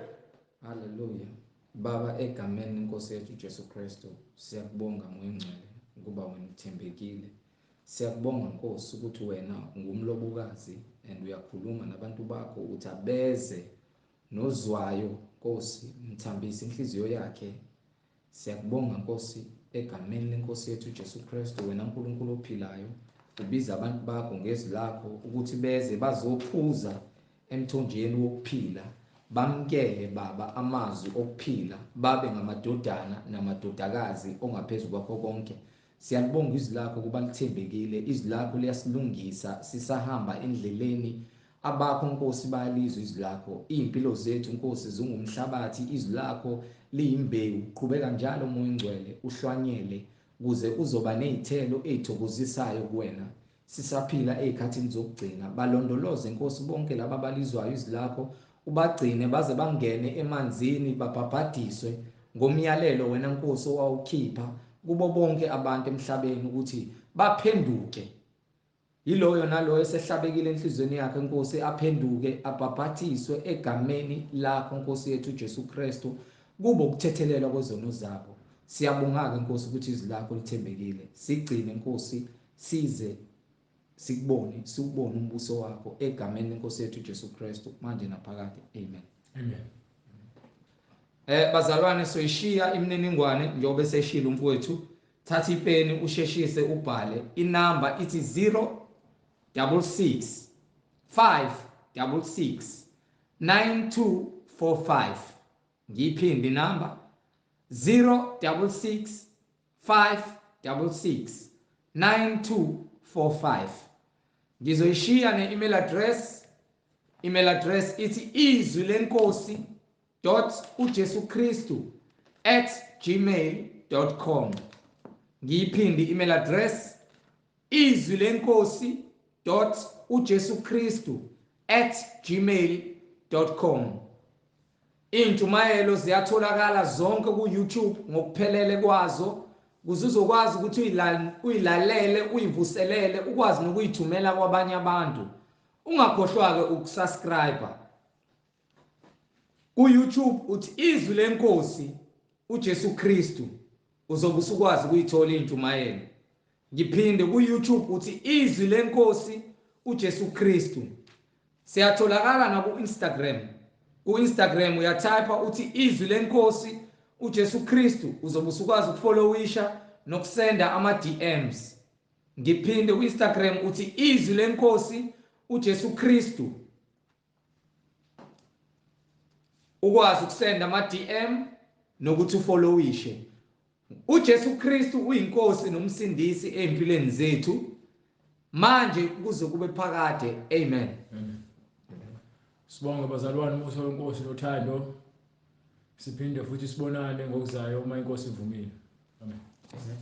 Hallelujah. Baba, egameni lenkosi yethu Jesu Kristu, siyakubonga Moya oNgcwele ukuba wena uthembekile. Siyakubonga Nkosi ukuthi wena ungumlobokazi and uyakhuluma nabantu bakho ukuthi abeze nozwayo Nkosi, mthambise inhliziyo yakhe. Siyakubonga Nkosi egameni lenkosi yethu Jesu Kristu, wena uNkulunkulu ophilayo, ubiza abantu bakho ngezwi lakho ukuthi beze bazophuza emthonjeni wokuphila, bamkele Baba amazwi okuphila, babe ngamadodana namadodakazi ongaphezulu kwakho konke. Siyalibonga izwi lakho kuba lithembekile, izwi lakho liyasilungisa sisahamba endleleni. Abakho Nkosi bayalizwa izwi lakho. Izimpilo zethu Nkosi zingumhlabathi, izwi lakho liyimbewu. Qhubeka njalo Moya oNgcwele uhlwanyele ukuze uzoba nezithelo ezithokozisayo kuwena. Sisaphila ezikhathini zokugcina, balondoloze Nkosi bonke laba abalizwayo izwi lakho, ubagcine baze bangene emanzini babhabhadiswe ngomyalelo wena Nkosi owawukhipha kubo bonke abantu emhlabeni ukuthi baphenduke. Yiloyo naloyo esehlabekile enhliziyweni yakhe Nkosi aphenduke abhabhathiswe egameni lakho Nkosi yethu Jesu Kristu, kube ukuthethelelwa kwezono zabo. Siyabonga ke Nkosi ukuthi izwi lakho lithembekile. Sigcine Nkosi size sikubone, siwubone umbuso wakho egameni lenkosi yethu Jesu Kristu manje naphakade. Amen. Amen. Bazalwane, soyishiya imininingwane njengoba seshilo umfowethu. Thatha ipeni usheshise ubhale inamba ithi 0 66 5 66 9245. Ngiyiphinde inamba 0 66 5 66 9245. Ngizoyishiya ne-email address. Email address ithi izwi lenkosi dot uJesu Kristu at gmail dot com. Ngiyiphinde i-email address izwi lenkosi dot uJesu Kristu at gmail dot com. Intshumayelo ziyatholakala zonke ku YouTube ngokuphelele kwazo. Ukuze uzokwazi ukuthi uyilalele, uyivuselele, ukwazi nokuyithumela kwabanye abantu. Ungakhohlwa ke ukusubscribe ku YouTube uthi Izwi leNkosi uJesu Kristu, uzobe usukwazi ukuyithola intshumayelo. Ngiphinde ku YouTube uthi Izwi leNkosi uJesu Kristu. Siyatholakala na ku Instagram. Ku Instagram uyatype uthi Izwi leNkosi uJesu Kristu, uzobe usukwazi ukufollowisha nokusenda ama DMs. Ngiphinde ku Instagram uthi Izwi leNkosi uJesu Kristu, ukwazi ukusenda ama DM nokuthi ufollowishe. uJesu Kristu uyinkosi nomsindisi empilweni zethu manje kuze kube phakade. Amen. Amen. Sibonge bazalwane, umusa weNkosi nothando. Siphinde futhi sibonane ngokuzayo uma iNkosi ivumile. Amen. Amen.